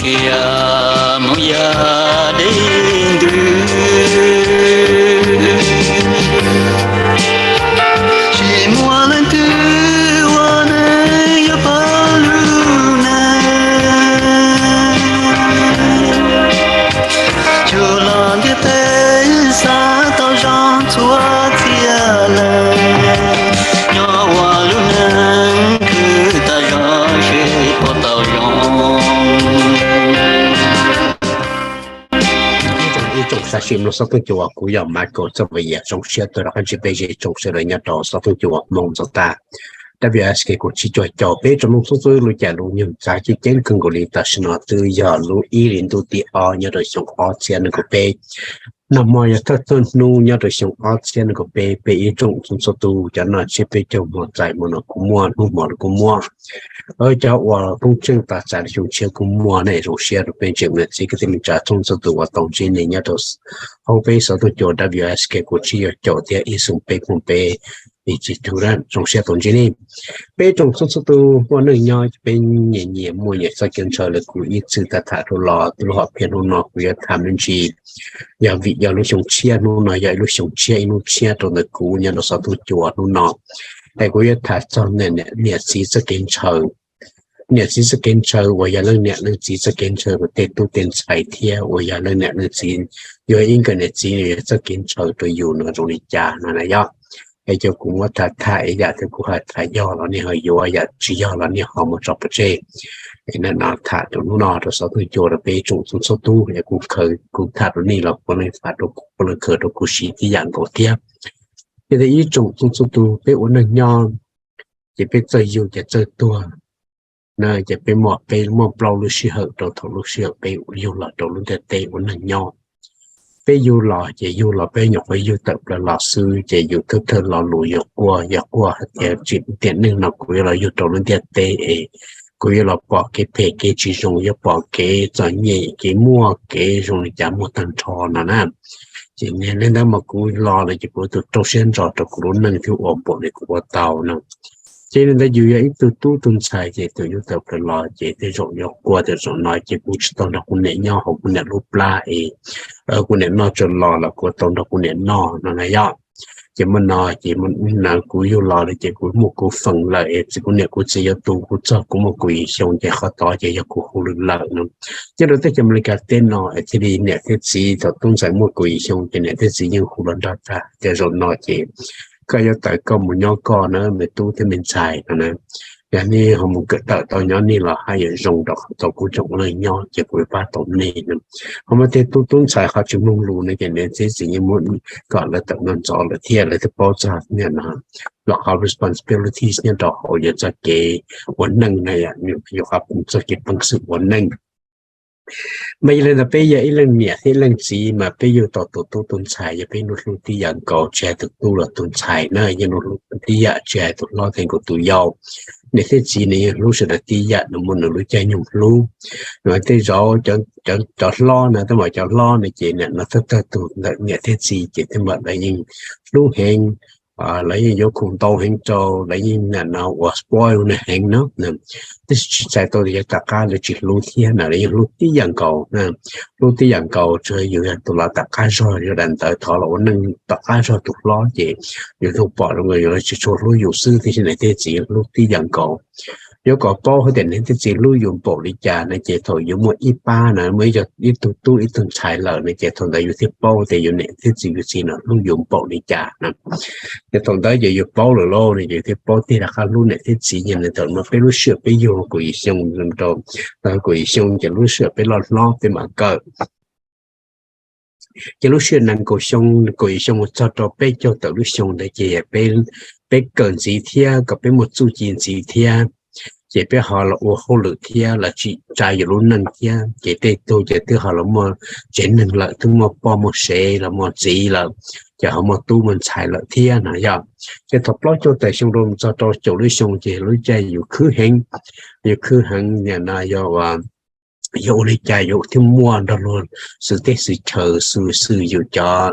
Mus yam deb ntws, tsis muaj leej twg ua neej yuav pab lub neej. Cuag los ntiaj teb xav tau zoo txhua txhia lawm, nyob ua lub neej khwv tas zog seb puas tau zoo. Ib tsoom saib xyuas mloog xov tooj cua, kuv yog Michael Txoj Vaj Yam, zoo siab tuaj rov qab ntsib peb ze tsoom sawv daws nyob rau xov tooj cua Hmoob txog tag. W S K kaum tsib cuaj caum peb tsoom mloog txhua txhua lub caij lub nyoog txav ceeb ceeb kawg nkaus li tam sim no twb yog lub ib hlis ntuj tim ob nyob rau xyoo ob txhiab nees nkaum peb. Nag hmo yog thawj thawj hnub nyob rau xyoo ob txhiab nees nkaum peb, peb ib tsoom txhua txhua tus cov noj tsiab peb caug hmo txais hmo no kuj muaj, hnub hmo los kuj muaj. Cov uas poob tseeb tas txais lub xyoo tshiab kuj muaj ne. Zoo siab rau peb tseem niam txiv kwv tij neej tsa txhua txhua tus uas tau ntsib nej nyob rau hauv peb xov tooj cua W S K kaum tsib cuaj caum thiab ib xoom peb koom peb ib txhis tug, zoo siab tau ntsib nej. Peb tsoom txhua txhua tus muaj neej nyob, peb nyias nyias muaj nyias txoj kev ntshaw lawm. Kuv ib txwm tham tham rau los, lub hom phiaj hnub no kuv yuav tham me ntsis, yog vim yog lub xyoo tshiab, hnub no yog ib lub xyoo tshiab, ib hnub tshiab rau ntawm kuv nyob rau xov tooj cua hnub no. Es kuv yuav tham txog niam txiv txoj kev ntshaw. Niam txiv txoj kev ntshaw uas yog leej niam leej txiv txoj kev ntshaw rau tej tub tej ntxhais thiab uas yog leej niam leej txiv, yog ib nkawm niam txiv yog txoj kev ntshaw rau yus no zoo li cas no na yog. Es cov kuv muab tham tham ib yam thiab kuv hais tham yog los nej ho yuav, yam tsis yog los nej ho mus tso pov tseg. Es nim no tham rau hnub no rau xov tooj cua rau peb tsoom txhua txhua tus, es kuv khaws kuv tham rau nej los puav leej tham rau kuv, puav leej khaws rau kuv siv tib yam nkaus thiab. Ces ib tsoom txhua txhua tus peb ua neej nyob, ces peb txawj yug ces txawj tuag na, ces peb muaj, peb muaj plaub lub sij hawm rau thaum lub sij hawm peb yug los rau lub ntiaj teb ua neej nyob. Peb yug los ces yug los peb nyuam qhuav yug tawm plaws los xwb, ces yus thawj thawj lo lus yuav quaj, yog quaj hais tias tsim tiam neej no kuv yuav los yug rau lub ntiaj teb es kuv yuav los pom kev phem kev tsis zoo, yuav pom kev txom nyem kev muaj kev zoo li cas muaj tag nrho no na. Ces li ntawd mas kuv los lawm ces kuv tus rau siab ntso rau kuv lub neej thiab ua npaum li kuv ua tau no. Ces li ntawd yus yog ib tug tub tug ntxhais ces tus yug tawm plaws los ces tej zaum yuav quaj tej zaum no ces kuv tsis tau nrog kuv niam nyob hauv kuv niam lub plab es kuv niam noj tsau los los kuv tau nrog kuv niam noj no na yog. Ces muaj no ces kuv yug los lawm ces kuv muaj kuv feem lawm es txiv kuv niam kuv txiv yuav tu kuv txog kuv muaj kaum yim xyoo ces qhov tod ces yog kuv hu lawm lawm no. Nyob rau teb chaws Amelikas teb no es thiaj li niam thiab txiv thaum tub ntxhais muaj kaum yim xyoo ces niam thiab txiv yeej hu los nrog tag. Ces zaum no ces koj yuav tawm koj mus nyob koj na me tub thiab me ntxhais no na. Yog nej ho mus kawm tawm tau nyob nej los haj yam zoo rau qhov tau kuv tseem ua neej nyob ces kuv yuav pab tau nej no. Ho muaj tej tub tub ntxhais ho tsis mloog lus no ces niam thiab txiv yeej muab kom lawv tawm no ntxov lawm thiab lawv thiaj paub txog niaj no los qhov responsibilities nyob rau hauv yog txoj kev ua neej na, yog qhov txoj kev peev xwm ua neej. Mas yog li ntawd peb yog ib leej niam thiab ib leej txiv mas peb yug tau tus tub tus ntxhais yog peb nug hlub tib yam nkaus, tsis hais tus tub los tus ntxhais na, yeej nug hlub tib yam, tsis hais tus hlob thiab nkaus tus yau. Niam thiab txiv nws yeej hlub sawv daws tib yam, nws muaj nws lub caij nyoog hlub. Tej zaum cov hlob na, tej mam cov hlob no ces nim no thawj thawj tus ntawm niam thiab txiv ces tej mam lawv yeej hlub heev, lawv yeej yuav khoom ntau heev rau, lawv yeej nim no uas spoil nws heev no. Tab sis tsis txhais tau tias yog tom qab lawv tsis hlub thiab na, lawv yeej hlub tib yam nkaus, hlub tib yam nkaus, tsuas yus yog tus los tom qab zog, yus daim ntawv thov los ua neej tom qab zog tus hlob ces yus hnov pom zoo yus los tsis tshua hlub yus xwb, tiam sis niam thiab txiv hlub tib yam nkaus. Yuav kom paub hais tias niam thiab txiv hlub yus npaum li cas no ces thaum yus muaj ib pab na, muaj ib tug tub ib tug ntxhais lawm no ces thaum ntawd yus thiaj paub tias yus niam thiab txiv yus txiv no hlub yus npaum li cas na. Ces thaum ntawd ces yus paub lawm lauj no ces yus thiaj paub tiag rov qab hlub niam thiab txiv. Yog li ntawd mas peb lub sij hawm peb yug kaum yim xyoo rau, kaum yim xyoo ces lub sij hawm peb loj hlob peb mam kawm. Ces lub sij hawm nees nkaum xyoo, kaum yim xyoo mus txog rau peb caug tawm lub xyoo ntawd ces peb, peb kawm ntxiv thiab kom peb muaj txuj ci ntxiv thiab, ces peb ho los ua hauj lwm thiab los tsim tsa yus lub neej thiab. Ces tej tug ces twb ho los muaj tsev neeg lawm, twb muaj poj muaj sev los muaj txiv lawm, ces ho muaj tub muaj ntxhais lawm thiab no yog. Ces thaum plaub caug tawm xyoo rau mus txog rau caum lub xyoo ces lub caij yus khwv heev, yus khwv heev nim no yog yog ua li cas yus thiaj muaj nrog luag xwm teb xwm chaw, xwm xwm yus cov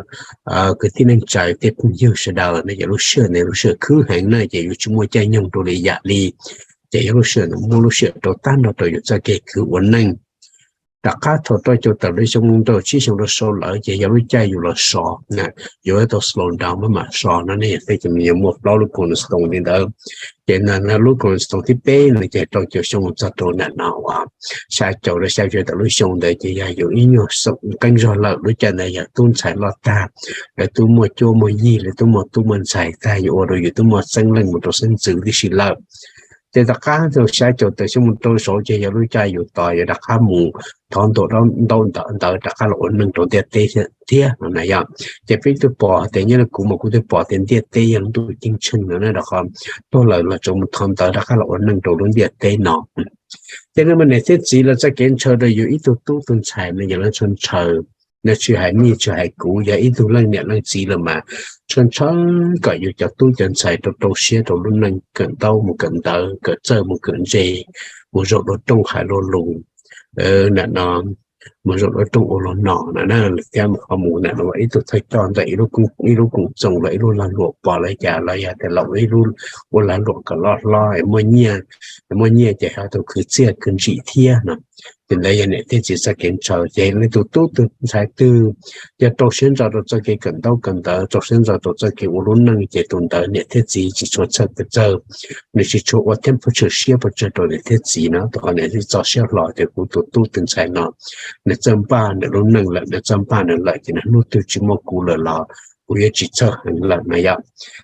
kwv tij neej tsa tej phooj ywg sawv daws no. Ces lub sij hawm ntawd lub sij hawm khwv heev na, ces yus tsis muaj caij nyoog rau li yam li, ces yog lub sij hawm muaj lub sij hawm rau tag nrho rau yus txoj kev khwv ua neej. Rov qab thaum rau caum tawm lub xyoo rau tsib xyoo rau saud lawm ces yog lub caij yus los so, yus yuav tau slow down mam mam so no ne. Tej ces nws yuav muaj plaub lub cornerstone li ntawd. Ces lub cornerstone thib peb no ces rau caum xyoo txog rau nram no uas xya caum rau xya caum tawm lub xyoo ntawd ces yog yus ib nyuag xeem qeeb zog lawm. Lub caij ntawd yog tub ntxhais loj tag, lawv twb muaj cuab muaj yig, lawv twb muaj tub muaj ntxhais tag, yus ua rau yus twb muaj xeeb leej mus rau xeeb ntxwv tib si lawm. Ces tom qab rau xya caum tawm xyoo mus rau saud ces yog lub caij yus tos yuav rov qab mus thov ntuas ntawv ntawd rov qab los ua neej rau ntiaj teb thiab no na yom. Ces peb twb pom tias nyob li kuv mas kuv twb pom tias ntiaj teb yog lub ntuj ceeb tsheej no na, rau qhov tuag lawm los tseem mus thov ntawv rov qab los ua neej rau lub ntiaj teb no. Ces no mas niam thiab txiv lawv txoj kev ntshaw rau yus ib tug tub tug ntxhais no yog lawv ntshaw ntshaw, lawv tsis hais nej tsis hais kuv, yog ib tug leej niam leej txiv lawm mas ntshaw ntshaw kom yus cov tub cov ntxhais rau rau siab rau lub neej, kawm ntaub mus kawm ntawv, kawm txawj mus kawm ntse, mus zaum dua rooj hais dua lus, nram no, mus zaum dua rooj ua luag nom no na, thiab ho mus nram no ib tug thawj coj ntawm ib lub koom txoos los ib lub lag luam pom los cas los yog tias los ua ib lub ua lag luam kom loj hlob es muaj nyiaj, muaj nyiaj ces ho tau khwv txiaj khwv ntsim thiab no. Ces ntawd yog niam thiab txiv txoj kev ntshaw. Ces leej twg tub twg ntxhais twg yog rau siab ntso rau txoj kev kawm ntaub kawm ntawv, rau siab ntso rau txoj kev ua lub neej, ces tus ntawd niam thiab txiv tsis tshua txhawj pes tsawg, nws tsis tshua ua thiab pov tseg siab pes tsawg rau niam thiab txiv no. Rau qhov niam thiab txiv txo siab hlo tias kuv tus tub tus ntxhais no nws txawj npaj nws lub neej lawm, nws txawj npaj nws lawm ces nws hnub twg tsis muaj kuv lawm los kuv yuav tsis txhawj heev lawm no yom.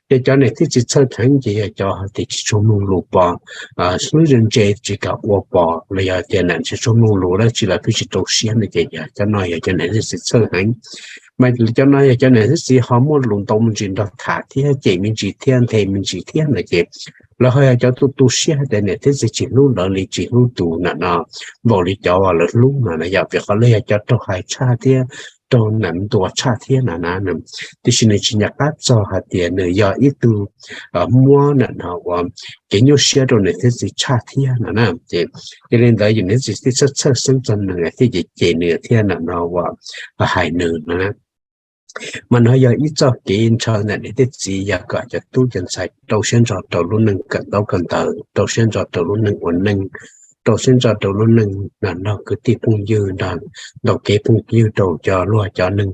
Ces cov niam thiab txiv txhawj heev ces yog cov hais tias tsis tshua mloog lus pom, hlwb ntse tsis kam ua pom, los yog tias niam tsis tshua mloog lus dab tsi los pheej tsis rau siab no ces yog cov no yog cov niam thiab txiv txhawj heev. Mas cov no yog cov niam thiab txiv ho muaj lus ntau me ntsis nrog tham thiab cem me ntsis thiab nthe me ntsis thiab no ces lawv ho yog cov tu tu siab hais tias niam thiab txiv tsis hlub lawv li, tsis hlub tus nram no npaum li cov uas lawv hlub no na yom. Vim qhov lawv yog cov raug hais tshaj thiab raug nram ntuas tshaj thiab no na. Tiam sis nws tsis nco qab txog hais tias nws yog ib tug muab nram no ua kev nyuaj siab rau niam thiab txiv tshaj thiab no na. Ces yog li ntawd yog niam thiab txiv thiaj txhawj txhawj xeeb txog nws thiaj cem cem nws thiab nram no ua hais nws no na. Mas no yog ib txoj kev ntshaw ntawm niam thiab txiv, yog kom cov tub cov ntxhais rau siab ntso rau lub neej kawm ntaub kawm ntawv, rau siab ntso rau lub neej ua neej, rau siab ntso rau lub neej nrog kwv tij phooj ywg, nrog ntaus kev phooj ywg rau cov luag cov neeg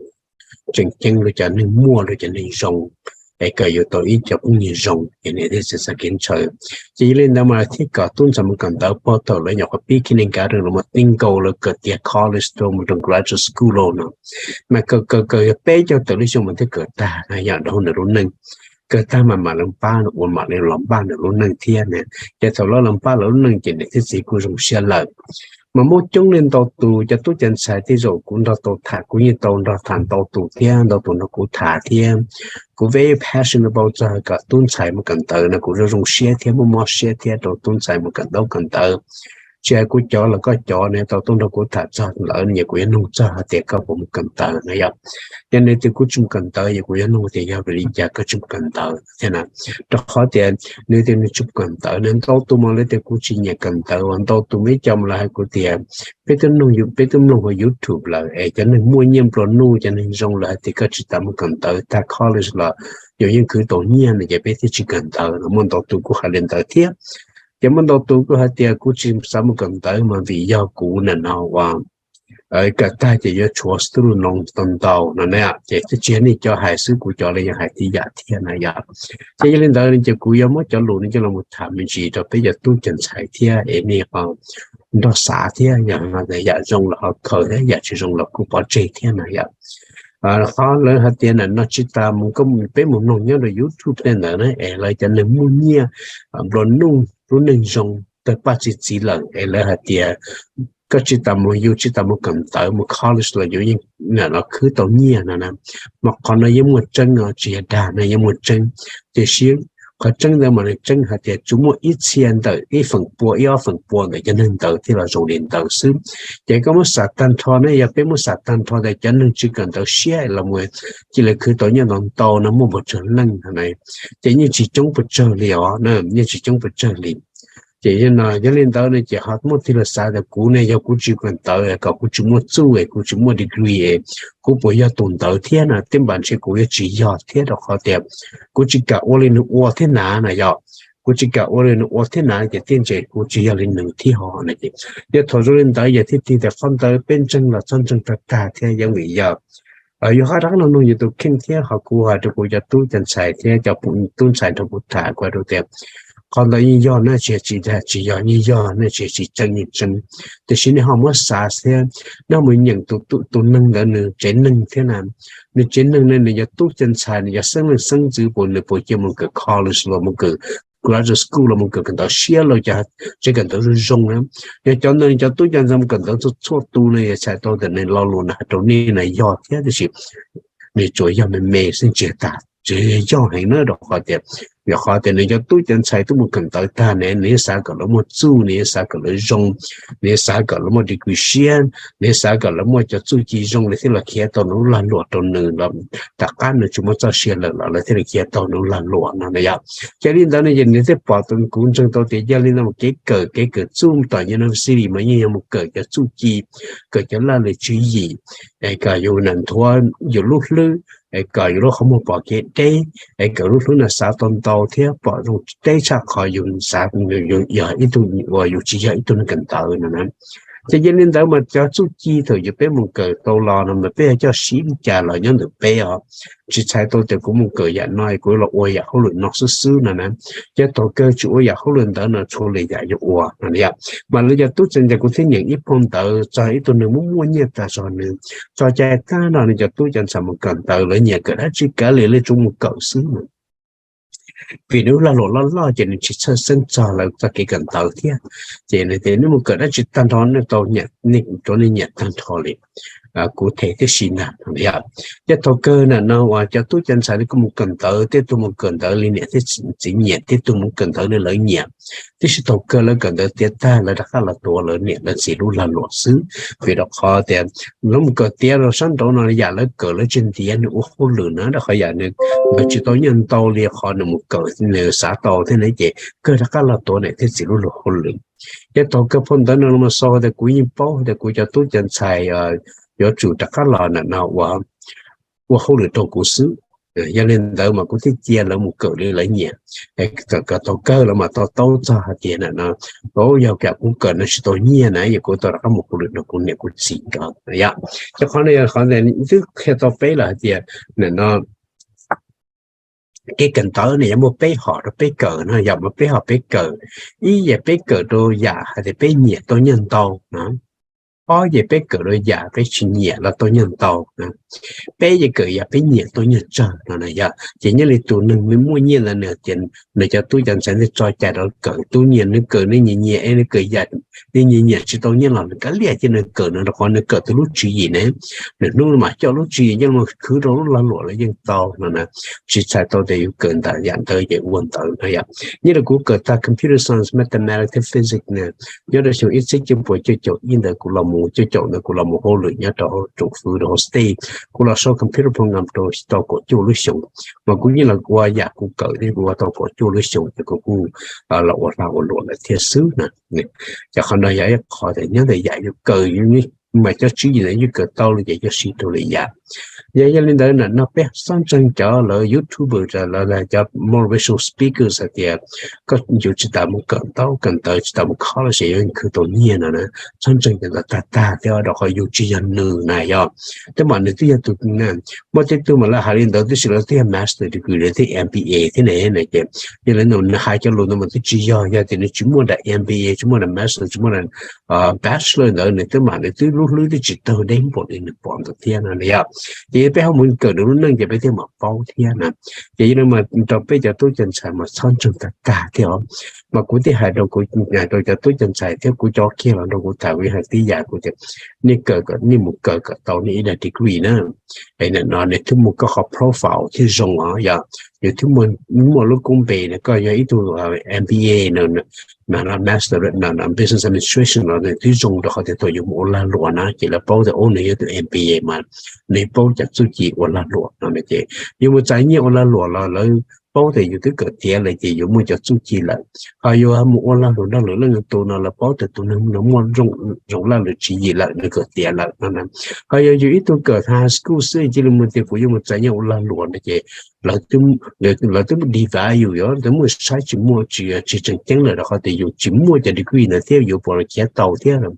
tseem ceeb, luag cov neeg muaj, luag cov neeg zoo, es kom yus tau ib co phooj ywg zoo, ces niam thiab txiv txoj kev ntshaw. Ces yog li ntawd mas thiaj kom tub ntxhais mus kawm ntawv puag thaum lawv nyuam qhuav pib kindergarten los mus ti nkaus lawv kawm tiav college rau mus rau graduate school los no. Mas kawm kawm kawm yog peb caug tawm lub xyoo mas thiaj kawm tag na yom, rau nws lub neej. Kawm tag mas mam li pab nws ua, mam li los npaj nws lub neej thiab na. Ces thaum lawv los npaj lawv lub neej ces niam thiab txiv kuj zoo siab lawm. Mas muaj coob li ntau tus cov tub cov ntxhais tej zaum kuv nrog tau tham, kuv yeej tau nrog tham ntau tus thiab, ntau tus nrog kuv tham thiab. Kuv very passionate about txog kom tub ntxhais mus kawm ntawv no kuv zoo zoo siab thiab muaj mob siab thiab rau tub ntxhais mus kawm ntaub kawm ntawv. Tsis hais kuv cov los koj cov nws tau tuaj nrog kuv tham txog lawm no ces kuv yuav nug txog hais tias koj puas mus kawm ntawv no yom. Yog nws tias kuv tsis mus kawm ntawv ces kuv yuav nug tias yog vim li cas koj tsis mus kawm ntawv thiab na. Rau qhov tias nws tias nws tsis mus kawm ntawv na, ntau tus mas lawv tias kuv tsis nyiam kawm ntawv, ntau tus muaj ib co mas lawv hais kuv tias peb twb mloog, peb twb mloog hauv YouTube lawm es cov neeg muaj nyiaj nplua nuj, cov neeg zoo lawv hais tias koj tsis tas mus kawm ntawv, tag college los yus yeej khwv tau nyiaj no ces peb thiaj tsis kawm ntawv no. Muaj ntau tus kuj hais li ntawd thiab. Ces muaj ntau tus kuj hais tias kuv tsis xav mus kawm ntawv mas vim yog kuv nim no uas kawm tag ces yuav tshuav student loan ntau ntau no na. Ces twb tsis yog nej cov hais xwb, kuv cov los yeej hais tib yam thiab na yom. Ces yog li ntawd ces kuv yuav muab cov lus no coj los tham me ntsis rau peb cov tub cov ntxhais thiab es nej ho nrog xav thiab, yog yam zoo los ho khaws thiab, yam tsis zoo los kuj pov tseg thiab na yom. Qhov lawv hais tias nim no tsis tas mus, peb mus mloog nyob rau YouTube tej ntawd na es lawv cov neeg muaj nyiaj, nplua nuj, lub neej zoo, tawg paj txi txiv lawm es lawv hais tias koj tsis tas mus, yus tsis tas mus kawm ntawv mus college los yus yeej nim no khwv tau nyiaj no na. Mas qhov no yeej muaj tseeb os, tsis yog dag no, yeej muaj tseeb. Tiam sis qhov tseeb ntawd mas nws tseeb hais tias tsuas muaj ib txhia ntawm ib feem pua, ib ob feem pua ntawm cov neeg ntawd thiaj los zoo li ntawd xwb. Ces koj muab xav tag nrho na, yog peb muab xav tag nrho tias cov neeg tsis kawm ntawv siab los mus cia li khwv tau nyiaj ntau ntau no muaj npaum tsawg leej no na, ces yeej tsis coob pes tsawg li os, yeej tsis coob pes tsawg li. Ces yog li ntawd no ces ho muaj tig los xav tias kuv ne, yog kuv tsis kawm ntawv, kom kuv tsis muaj txuj, kuv tsis muaj degree, kuv puas yog tus ntawd thiab no? Tej npam ntshe kuv yuav tsis yog thiab, rau qhov tias kuv tsis kam ua li nws ua thiab na no yom. kuv tsis kam ua li nws ua thiab na, ces tej zaum kuv tsis yog li nws thiab ho no ces. Yog thaum zoo li ntawd yog thiaj tias qhov ntawd peb ntseeg los txhob ntseeg tag tag thiab, yeej vim yog yus ho rov qab los nug yus tus kheej thiab ho kuv hais rau kuv cov tub cov ntxhais thiab cov tub ntxhais nrog kuv tham kuv hais rau tias qhov ntawd yeej yog na, tsis yog tsis dag, tsis yog yeej yog na, tsis yog tsis tseeb yeej tseeb. Tiam sis nej ho muab xav thiab, nej mus nyeem tus neeg ntawd nws tsev neeg thiab na, nws tsev neeg ne nws cov tub cov ntxhais nws cov xeeb leej xeeb ntxwv puas nws puas cia mus kawm college los mus kawm graduate school los mus kawm kawm ntawv siab los cov tsev kawm ntawv zoo zoo na. Yog cov ntawd nws cov tub cov ntxhais mus kawm ntawv txhua txhua tus no yog txhais tau tias nws lo lus nws hais rau nej na yog thiab, tiam sis nws tsuas yog me me xwb tsis tas, tsis yog heev na, rau qhov tias, rau qhov tias nws cov tub cov ntxhais twb mus kawm ntawv tag ne, nws yeej xav kom lawv muaj txuj, nws yeej xav kom lawv zoo, nws yeej xav kom lawv muaj degree siab, nws yeej xav kom lawv muaj cov txuj ci zoo li thiaj los khiav tau nws lub lag luam rau nws los, tom qab nws tsis muaj txoj sia lawm los lawv thiaj li khiav tau nws lub lag luam no na yom. Ces li ntawd no ces nws thiaj pom tau, kuv ntseeg tau tias yog li ntawd mas kev kawm, kev kawm txuj tom university mas yeej yog mus kawm cov txuj ci, kawm cov laj lim tswv yim, es kom yus nthuav yus lub hlwb, es kom yus lub qhov muag pom kev deb, es kom lub hlwb no xav tau ntau thiab pom zoo deb tshaj qhov yus xav yog ib tug uas yus tsis yog ib tug neeg kawm ntawv no na. Ces yog li ntawd mas cov txuj ci thaum yus peb mus kawm tau los no mas peb yog coj siv li cas los nyob ntawm peb os. Tsis txhais tau tias kuv mus kawm yam no kuv los ua yam hauj lwm no xwb xwb no na. Cov thaum kawg tsis ua yam hauj lwm ntawd no tshuav lwm yam yuav ua no yom. Mas lawv cov tub cov ntxhais kuv thiaj nyeem ib phau ntawv txog ib tug neeg muaj muaj nyiaj tag zog nws txog caij tag no nws cov tub cov ntxhais mus kawm ntawv lawv nyiam kawm dab tsi kav liam lawv tsuas mus kawm xwb no. Vim nws lub lag luam loj loj ces nws tsis txhawj xeeb txog lawv txoj kev kawm ntawv thiab. Ces nws tias nej mus kawm dab tsi tag nrho nej tau nyiam, nej rov nej nyiam tag nrho li. Kuv them tib si na yom. Ces thaum kawg na no uas cov tub cov ntxhais li kuj mus kawm ntawv, tej tug mus kawm ntawv li niam thiab txiv nyiam, tej tug mus kawm ntawv li lawv nyiam. Tiam sis thaum kawg lawv kawm ntawv tiav tag lawv rov qab los tuav lawv niam lawv txiv lub lag luam xwb. Vim rau qhov tias lawv mus kawm tiav rau sab nraud no yam lawv kawm lawv tsis ntiav nws ua hauj lwm na, rau qhov yam nws, nws tsis tau nyiaj ntau li qhov nws mus kawm nws xav tau thiab ne, ces kawg rov qab los tuav niam thiab txiv lub luag hauj lwm. Ces thaum kawg phau ntawv no los xaus tias kuv yeej paub tias kuv cov tub cov ntxhais yuav tsum rov qab los na no ua hauj lwm rau kuv xwb. Yog li ntawd mas kuv thiaj cia lawv mus kawm li lawv nyiam, kom tau kawg lawv mam to taub txog hais tias na no, yog kuv kawm no tsis tau nyiaj na yog kuv tau rov qab mus hauj lwm rau kuv niam kuv txiv nkawd yom. Ces qhov no yog qhov twb qhia tau peb lawm hais tias na no kev kawm ntawv ne yog muaj peb hom rau peb kawm no, yog muaj peb hom peb kawm. Ib yam peb kawm rau yam hais tias peb nyiam tau nyiaj ntau na. Ob yam peb kawm rau yam peb tsis nyiam los tau nyiaj ntau na. Peb yam kawm yam peb nyiam tau nyiaj tsawg no na yom. Ces nyob li tus neeg muaj nyiaj ntawd nws tias nws cov tub cov ntxhais thiaj tso cai rau kawm tub nyiam, nws kawm nws nyiam nyiam es nws kawm yam nws nyiam nyiam tsis tau nyiaj los nws kav liam cia nws kawm no rau qhov nws kawm tau lub tswv yim ne. Nws hnub mam coj lub tswv yim coj los khwv rau lub lag luam los yeej tau no na. Tsis txhais tau tias yus kawm ntawm yam ntawd ces ua ntawd no yom. Nyob rau kuv kawm tag computer science, mathematics thiab physics na, nyob rau xyoo ib txhiab cuaj puas cuaj caum ib ntawd kuv los mus, cuaj caum ntawd kuv los mus hauj lwm nyob rau tsoom fwv rau hauv state, kuv los sau computer program rau tau kaum cuaj lub xyoos. Mas kuv yeej los ua yam kuv kawm thiab kuv ua tau kaum cuaj lub xyoos ces kuv kuj los ua lag ua luam lawm thiab xwb na. Ces qhov no yog ib qho tias nyob ntawm yam yus kawm, yus mas cov tswv yim ntawd yus kawm tau li ces coj siv rau lwm yam. Yog, yog li ntawd na no peb txhob ntseeg cov lawv YouTuber, lawv cov motivational speakers hais tias koj yuav tsis tas mus kawm ntaub kawm ntawv, tsis tas mus college yuav khwv tau nyiaj no na. Txhob ntseeg cov ntawd tag tag thiab rau qhov yus tsis yog nws na yog. Twb mas nws twb yog tus, muaj tej tug mas lawv hais li ntawd tab sis lawv twb yog master degree lawv twb M B A thiab ne na ces yog li ntawd nws hais cov lus ntawd mas twb tsis yog, yog tias nws tsis muaj daim M B A, tsis muaj daim master, tsis muaj daim bachelor ntawd nws twb mas nws twb lub hlwb twb tsis tawg deb npaum li nws pom ntawd thiab no yom. Ces peb ho mus kawm nws lub neej ces peb thiaj mam paub thiab na. Ces yog li mas rau peb cov tub cov ntxhais mas txhob ntseeg tag tag thiab os. Mas kuv thiaj hais rau kuv, rau cov tub cov ntxhais thiab kuv cov kiag los nrog kuv tham, kuv hais tib yam kuv tias nej kawm kom nej mus kawm kom tau nej ib daim degree na. Es nim no nws thiaj muaj koj qhov profile thiaj zoo os yom. Nws thiaj muaj, muaj lub koob npe na, koj yog ib tug M B A no, master no, business administration no nws twb zoo rau qhov tias thaum yus mus ua lag luam na ces lawv paub tias ub nws yog tus M B A mas nws paub cov txuj ci ua lag luam no ces yus mus txais nyiaj ua lag luam los lawv paub tias yus twb kawm tiav lawm ces yuav muaj cov txuj ci lawm. Ho yus mus ua lag luam nrog lwm leej lwm tus no lawv paub tias tus neeg no muaj zoo laj lwm tswv yim lawm, nws kawm tiav lawm no na. Ho yog yus ib tug kawm high school xwb cia li mus tias kuv yuav mus txais nyiaj ua lag luam no ces lawv twb devalue yus, lawv muab saib tsis muaj, tsis, tsis tseem ceeb lawm rau qhov tias yus tsis muaj cov degree ntawd thiab yuav puas los khiav tau thiab.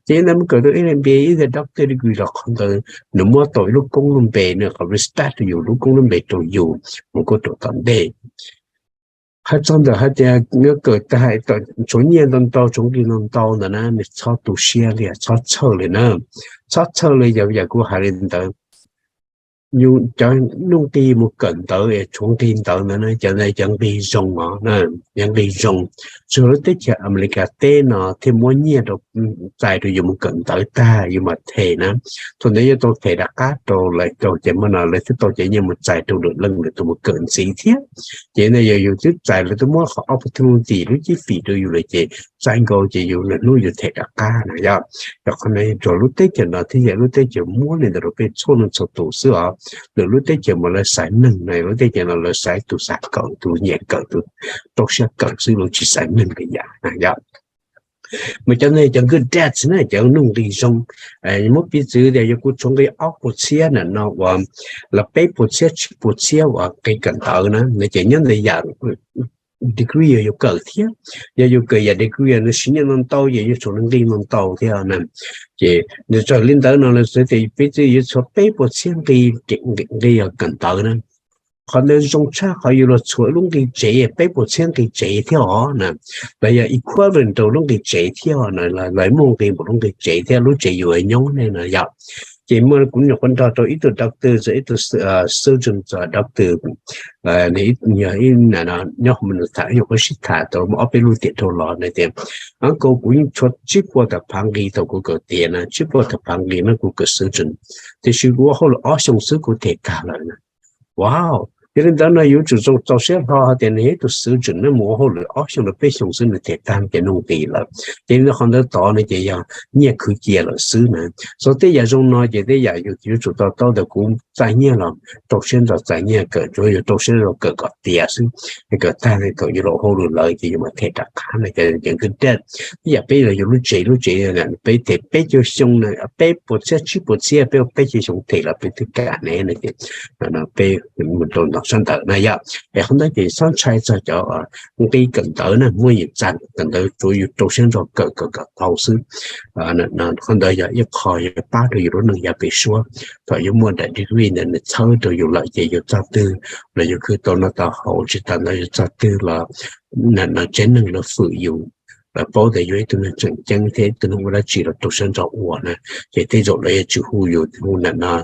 Ces ntawd mus kawm tau ib M B A, ib doctor degree los qhov ntawd nws muab tau ib lub koob lub npe, nws qhov respect rau yus, lub koob lub npe rau yus mus kuj rau tom ntej. Hais txog ntawm hais tias yuav kawm tag tshuav nyiaj ntau ntau, tshuav nqi ntau ntau ntawd na, nws txhob tu siab li, txhob txhawj li na. Txhob txhawj li, yog yam kuv hais li ntawd, yus cov nuj nqi mus kawm ntawv es tshuav nqi ntawd ntawd na, cov ntawd cov nqi zoo os, yog nqi zoo. Txhua lub teb chaws Amelikas teb no thiaj muab nyiaj rau, txais rau yus mus kawm ntawv tag yus mam them na. Thaum ntawd yuav tau them rov qab rau lawv, rau ces muaj no lawv thiaj tau cov nyiaj mus txais rau lwm leej lwm tus mus kawm ntxiv thiab. Ces no yog yus twb txais, lawv twb muab qhov opportunity, lub cib fim rau yus lawm ces txais nkaus ces yus niaj hnub yus them rov qab na yom. Yog qhov no rau lub teb chaws no thiab yog lub teb chaws muab li ntawd rau peb txhua leej txhua tus xwb os. Lwm lub teb chaws mas lawv xaiv neeg na, lub teb chaws no lawv xaiv tus xav kawm, tus nyiam kawm, tus rau siab kawm xwb, lawv tsis xaiv neeg li yam na yom. Mas cov no cov good debts na, cov nuj nqi zoo. Muab piv txwv tias yog kuv tshuav nqi ob puas txhiab na no uas, los peb puas txhiab tsib puas txhiab uas nqi kawm ntawv na, no ces nyob ntawd yam degree yog yus kawm thiab. Yog yus kawm yam degree nws siv nyiaj ntau ntau ces yuav tshuav nqi ntau ntau thiab na. Ces nws raws li ntawd no lawv xav tias piv txwv yuav tshuav peb puas txhiab nqi, nqi kawm ntawv na. Qhov ntawd zoo tshaj qhov yus los tshuav lub nqi tsev peb puas txhiab nqi tsev thiab os na. Los yog equivalent rau lub nqi tsev thiab na, lawv muaj nqi npaum lub nqi tsev thiab, lub tsev yus nyob ne no yom. Ces muaj kuv nyuam qhuav nrog rau ib tug doctor, ib tug surgeon, doctor, nyob hauv Minnesota, nyuam qhuav sib tham tau muaj ob peb lub tiam dhau los na tias, uncle, kuv yeej tshuav tsib puas tawm phav nqi thaum kuv kawm tiav na, tsib puas tawm phav nqi no kuv kawm surgeon, tiam sis kuv ua hauj lwm ob xyoos xwb kuv them tag lawm na. Wow, yog li ntawd no yuav tsum zoo txaus siab hlo hais tias nws yog ib tug surgeon na, mus ua hauj lwm ob xyoos rau peb xyoos xwb nws them tag cov nuj nqi lawm. Ces qhov ntawd tod no ces yog nyiaj khwv cia lawm xwb na. Txog tej yam zoo no ces tej yam yus yuav tsum to taub tias kuv txais nyiaj los rau siab ntso txais nyiaj kawm, tsuav yus rau siab ntso kawm kom tiav xwb. Kawm tag thaum yus los hauj lwm lawm ces yus mam them rov qab no ces good debt. Ib yam peb los yus lub tsev, lub tsev peb them peb caug xyoo na, peb puas txhiab tsib puas txhiab, peb ua peb caug xyoo them los peb twb kam ne no ces peb mus rau ntawm sab ntawd na yom. Es qhov ntawd ces txhob ntshai txog cov nqi kawm ntawv na, muaj yus txais kawm ntawv tsuav yus rau siab ntso kawm kawm kom tau xwb. Qhov ntawd yog ib qho yuav pab rau yus lub neej yav pem suab. Thaum yus muaj daim degree ntawd nws txhawb rau yus lawm ces yus txog twg los yus khwv tau noj tau haus, tsis tas ntawd yus txog twg los tsev neeg lawv fwm yus, lawv paub tias yus ib tug neeg tseem ceeb thiab ib tug neeg ua dab tsi los rau siab ntso ua na. Ces tej zaum lawv yuav tsis hu yus hu na no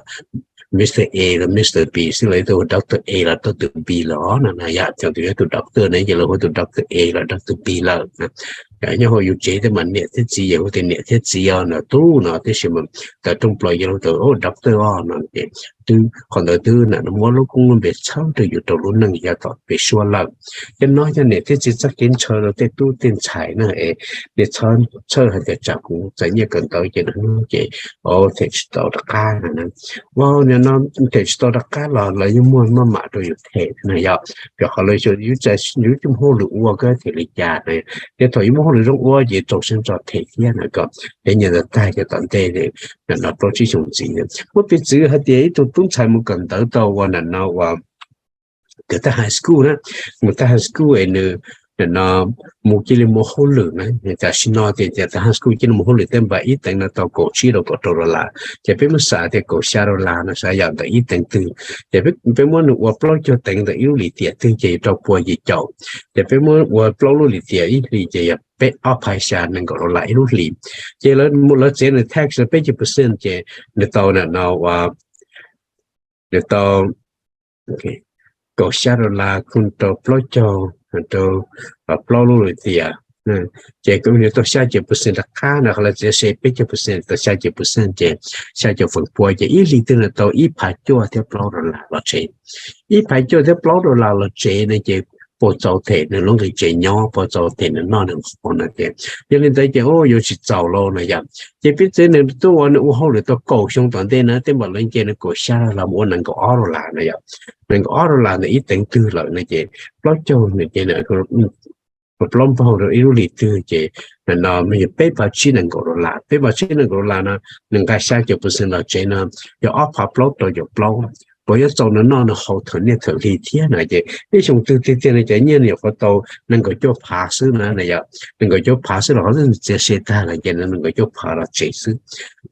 Mister A los Mister B xwb, lawv hu Doctor A los Doctor B lawm no na yom. Thaum yus yog tus doctor na ces lawv hu tus Doctor A los Doctor B lawm. Nyob hauv yus tsev thiab mas niam thiab txiv yus hu tias niam thiab txiv os no, tub no, tiam sis mas tawm rooj plaws yus hu tias doctor os no ces twb qhov ntawd twb na muab lub koob lub npe txhawb rau yus rau lub neej yav tom pem suab lawm. Cov no yog niam thiab txiv txoj kev ntshaw rau tej tub tej ntxhais na, es niam txhawj hais tias tsam kuv txais nyiaj kawm ntawv ces lwm hnub ces them tsis tau rov qab no. Ua no them tsis tau rov qab los lawv yeej muaj maj mam rau yus them na yom. Yog qhov lawv xav yus tsis muaj hauj lwm ua koj them li cas na. Ces thaum yus muaj hauj lwm zoo ua ces rau siab ntso them thiab na kom nyiaj ntawd tag ces tom ntej no plaub tsib xyoo ntxiv. Muab piv txwv hais tias ib tug tub ntxhais mus kawm ntawv tau ua na no ua kawm tag high school na, mus tag high school es nws no mus cia li mus hauj lwm na, tam sim no tias tag high school cia li mus hauj lwm tej npa ib teev no tau kaum tsib rau kaum rau dollar, ces peb muab xav tias kaum xya dollar no xav yam ntawm ib teev twg, ces peb muab nws ua plaub caug teev ntawm ib lub lim tiam twg ces rau pua yim caum, ces peb muab ua plaub lub lim tiam ib hlis ces yog peb ob phav xya nees nkaum dollar ib lub hlis. Ces lawv txiav nws tax peb caug percent ces nws tau na no ua nws tau kaum xya dollar kuj rau plaub caug, rau plaub lub lim tiam, ces kuj nws tau xya caum percent rov qab no, qhov lawv txiav se peb caug percent tau xya caum percent ces xya caum feem pua ces ib hlis twg nws tau ib phav cuaj thiab plaub dollar los tsev. Ib phav cuaj thiab plaub dollar los tsev no ces puas txaus them nws lub nqi tsev nyob, puas txaus them nws noj nws haus no ces, yog li ntawd ces yuav tsis txaus lauj no yom. Ces piv txwv nws twb ua, nws ua hauj lwm tau kaum xyoo tom ntej na, tej npaum lawv nce nws kaum xya los mus ua nees nkaum ob dollar no yom. Nees nkaum ob dollar ntawd ib teev twg lawm no ces plaub caug nws ces plaub npaug rau ib lub hlis twg ces no yog peb phav tsib nees nkaum dollar, peb phav tsib nees nkaum dollar no, nws nqa xya caum percent los tsev no, yog ob phav plaub rau caum plaub. Puas yuav txaus nws noj nws haus thawm niaj thawm hli thiab no ces ib xyoos twg tiag tiag no ces nyiaj nws nyuam qhuav tau nees nkaum cuaj phav xwb na no yom. Nees nkaum cuaj phav xwb los qhov twb txiav siav tag lawm ces nws nees nkaum cuaj phav los tsev xwb.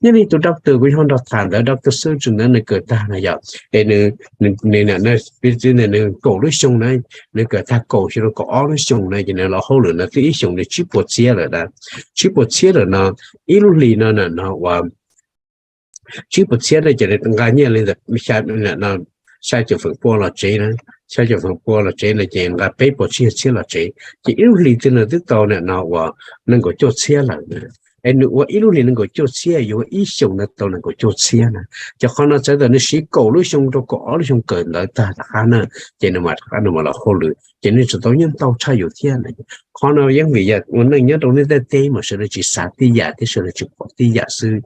Nyob li tus doctor kuv yog nrog tham ntawd, doctor Xwb Tswm ntawd nws kawm tag no yom, es nws, nws, nws, nws, nws kaum lub xyoo na, nws kawm tag kaum xyoo rau kaum ob lub xyoo na ces nws los hauj lwm no twb ib xyoos nws tsib puas txhiab lawm na. Tsib puas txhiab lawm no, ib lub hlis no na no uas tsib puas txhiab no ces nws nqa nyiaj li ntawm xya caum feem pua los tsev na, xya caum feem pua los tsev no ces nqa peb puas tsib txhiab los tsev ces ib lub hlis twg nws twb tau na no uas nees nkaum cuaj txhiab lawm na. Es nws ua ib lub hlis nees nkaum cuaj txhiab, yuav ib xyoos nws tau nees nkaum cuaj txhiab na. Ces qhov no txhais tau nws siv kaum lub xyoo rau kaum ob lub xyoo kawm ntawv tag rov qab na, ces nws mam rov qab nws mam los hauj lwm ces nws tseem tau nyiaj ntau tshaj yus thiab. Qhov no yeej vim yog ua neej nyob rau nej tej teb mas sawv daws tsis xav tib yam thiab sawv daws tsis pom tib yam xwb.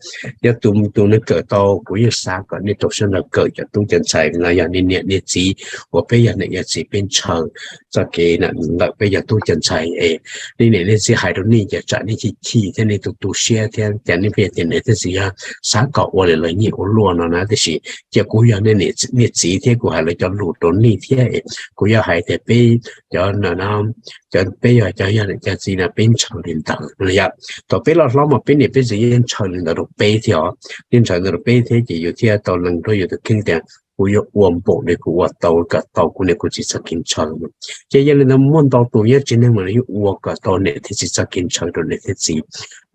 Yog tus, tus neeg kawm tau, kuv yeej xav kom nej rau siab nrog kawm cov tub cov ntxhais no, yog nej niam nej txiv uas peb yog niam yog txiv peb ntshaw txoj kev ntawm peb yog tub cov ntxhais es nej niam nej txiv hais rau nej ces tsam nej chim chim thiab nej tu tu siab thiab cas nej pheej tias niam thiab txiv yog xav kom ua li lawv nyiam ua luaj no na. Tiam sis cia kuv yog nej niam txiv thiab kuv hais lawv cov lus rau nej thiab, kuv yog hais tias peb cov no, cov peb yog cov yog niam cov txiv no peb ntshaw li ntawd no yom. Thaum peb loj hlob mas peb niam peb txiv yeej ntshaw li ntawd rau peb thiab os, yeej ntshaw ntawd rau peb thiab ces yus thiaj tau lees rau yus tus kheej tias kuv yuav ua npaum li kuv ua tau kom tau kuv niam kuv txiv txoj kev ntshaw. Ces yog li ntawd muaj ntau tus nyob tsev neeg mas nws yeej ua kom tau niam thiab txiv txoj kev ntshaw rau niam thiab txiv.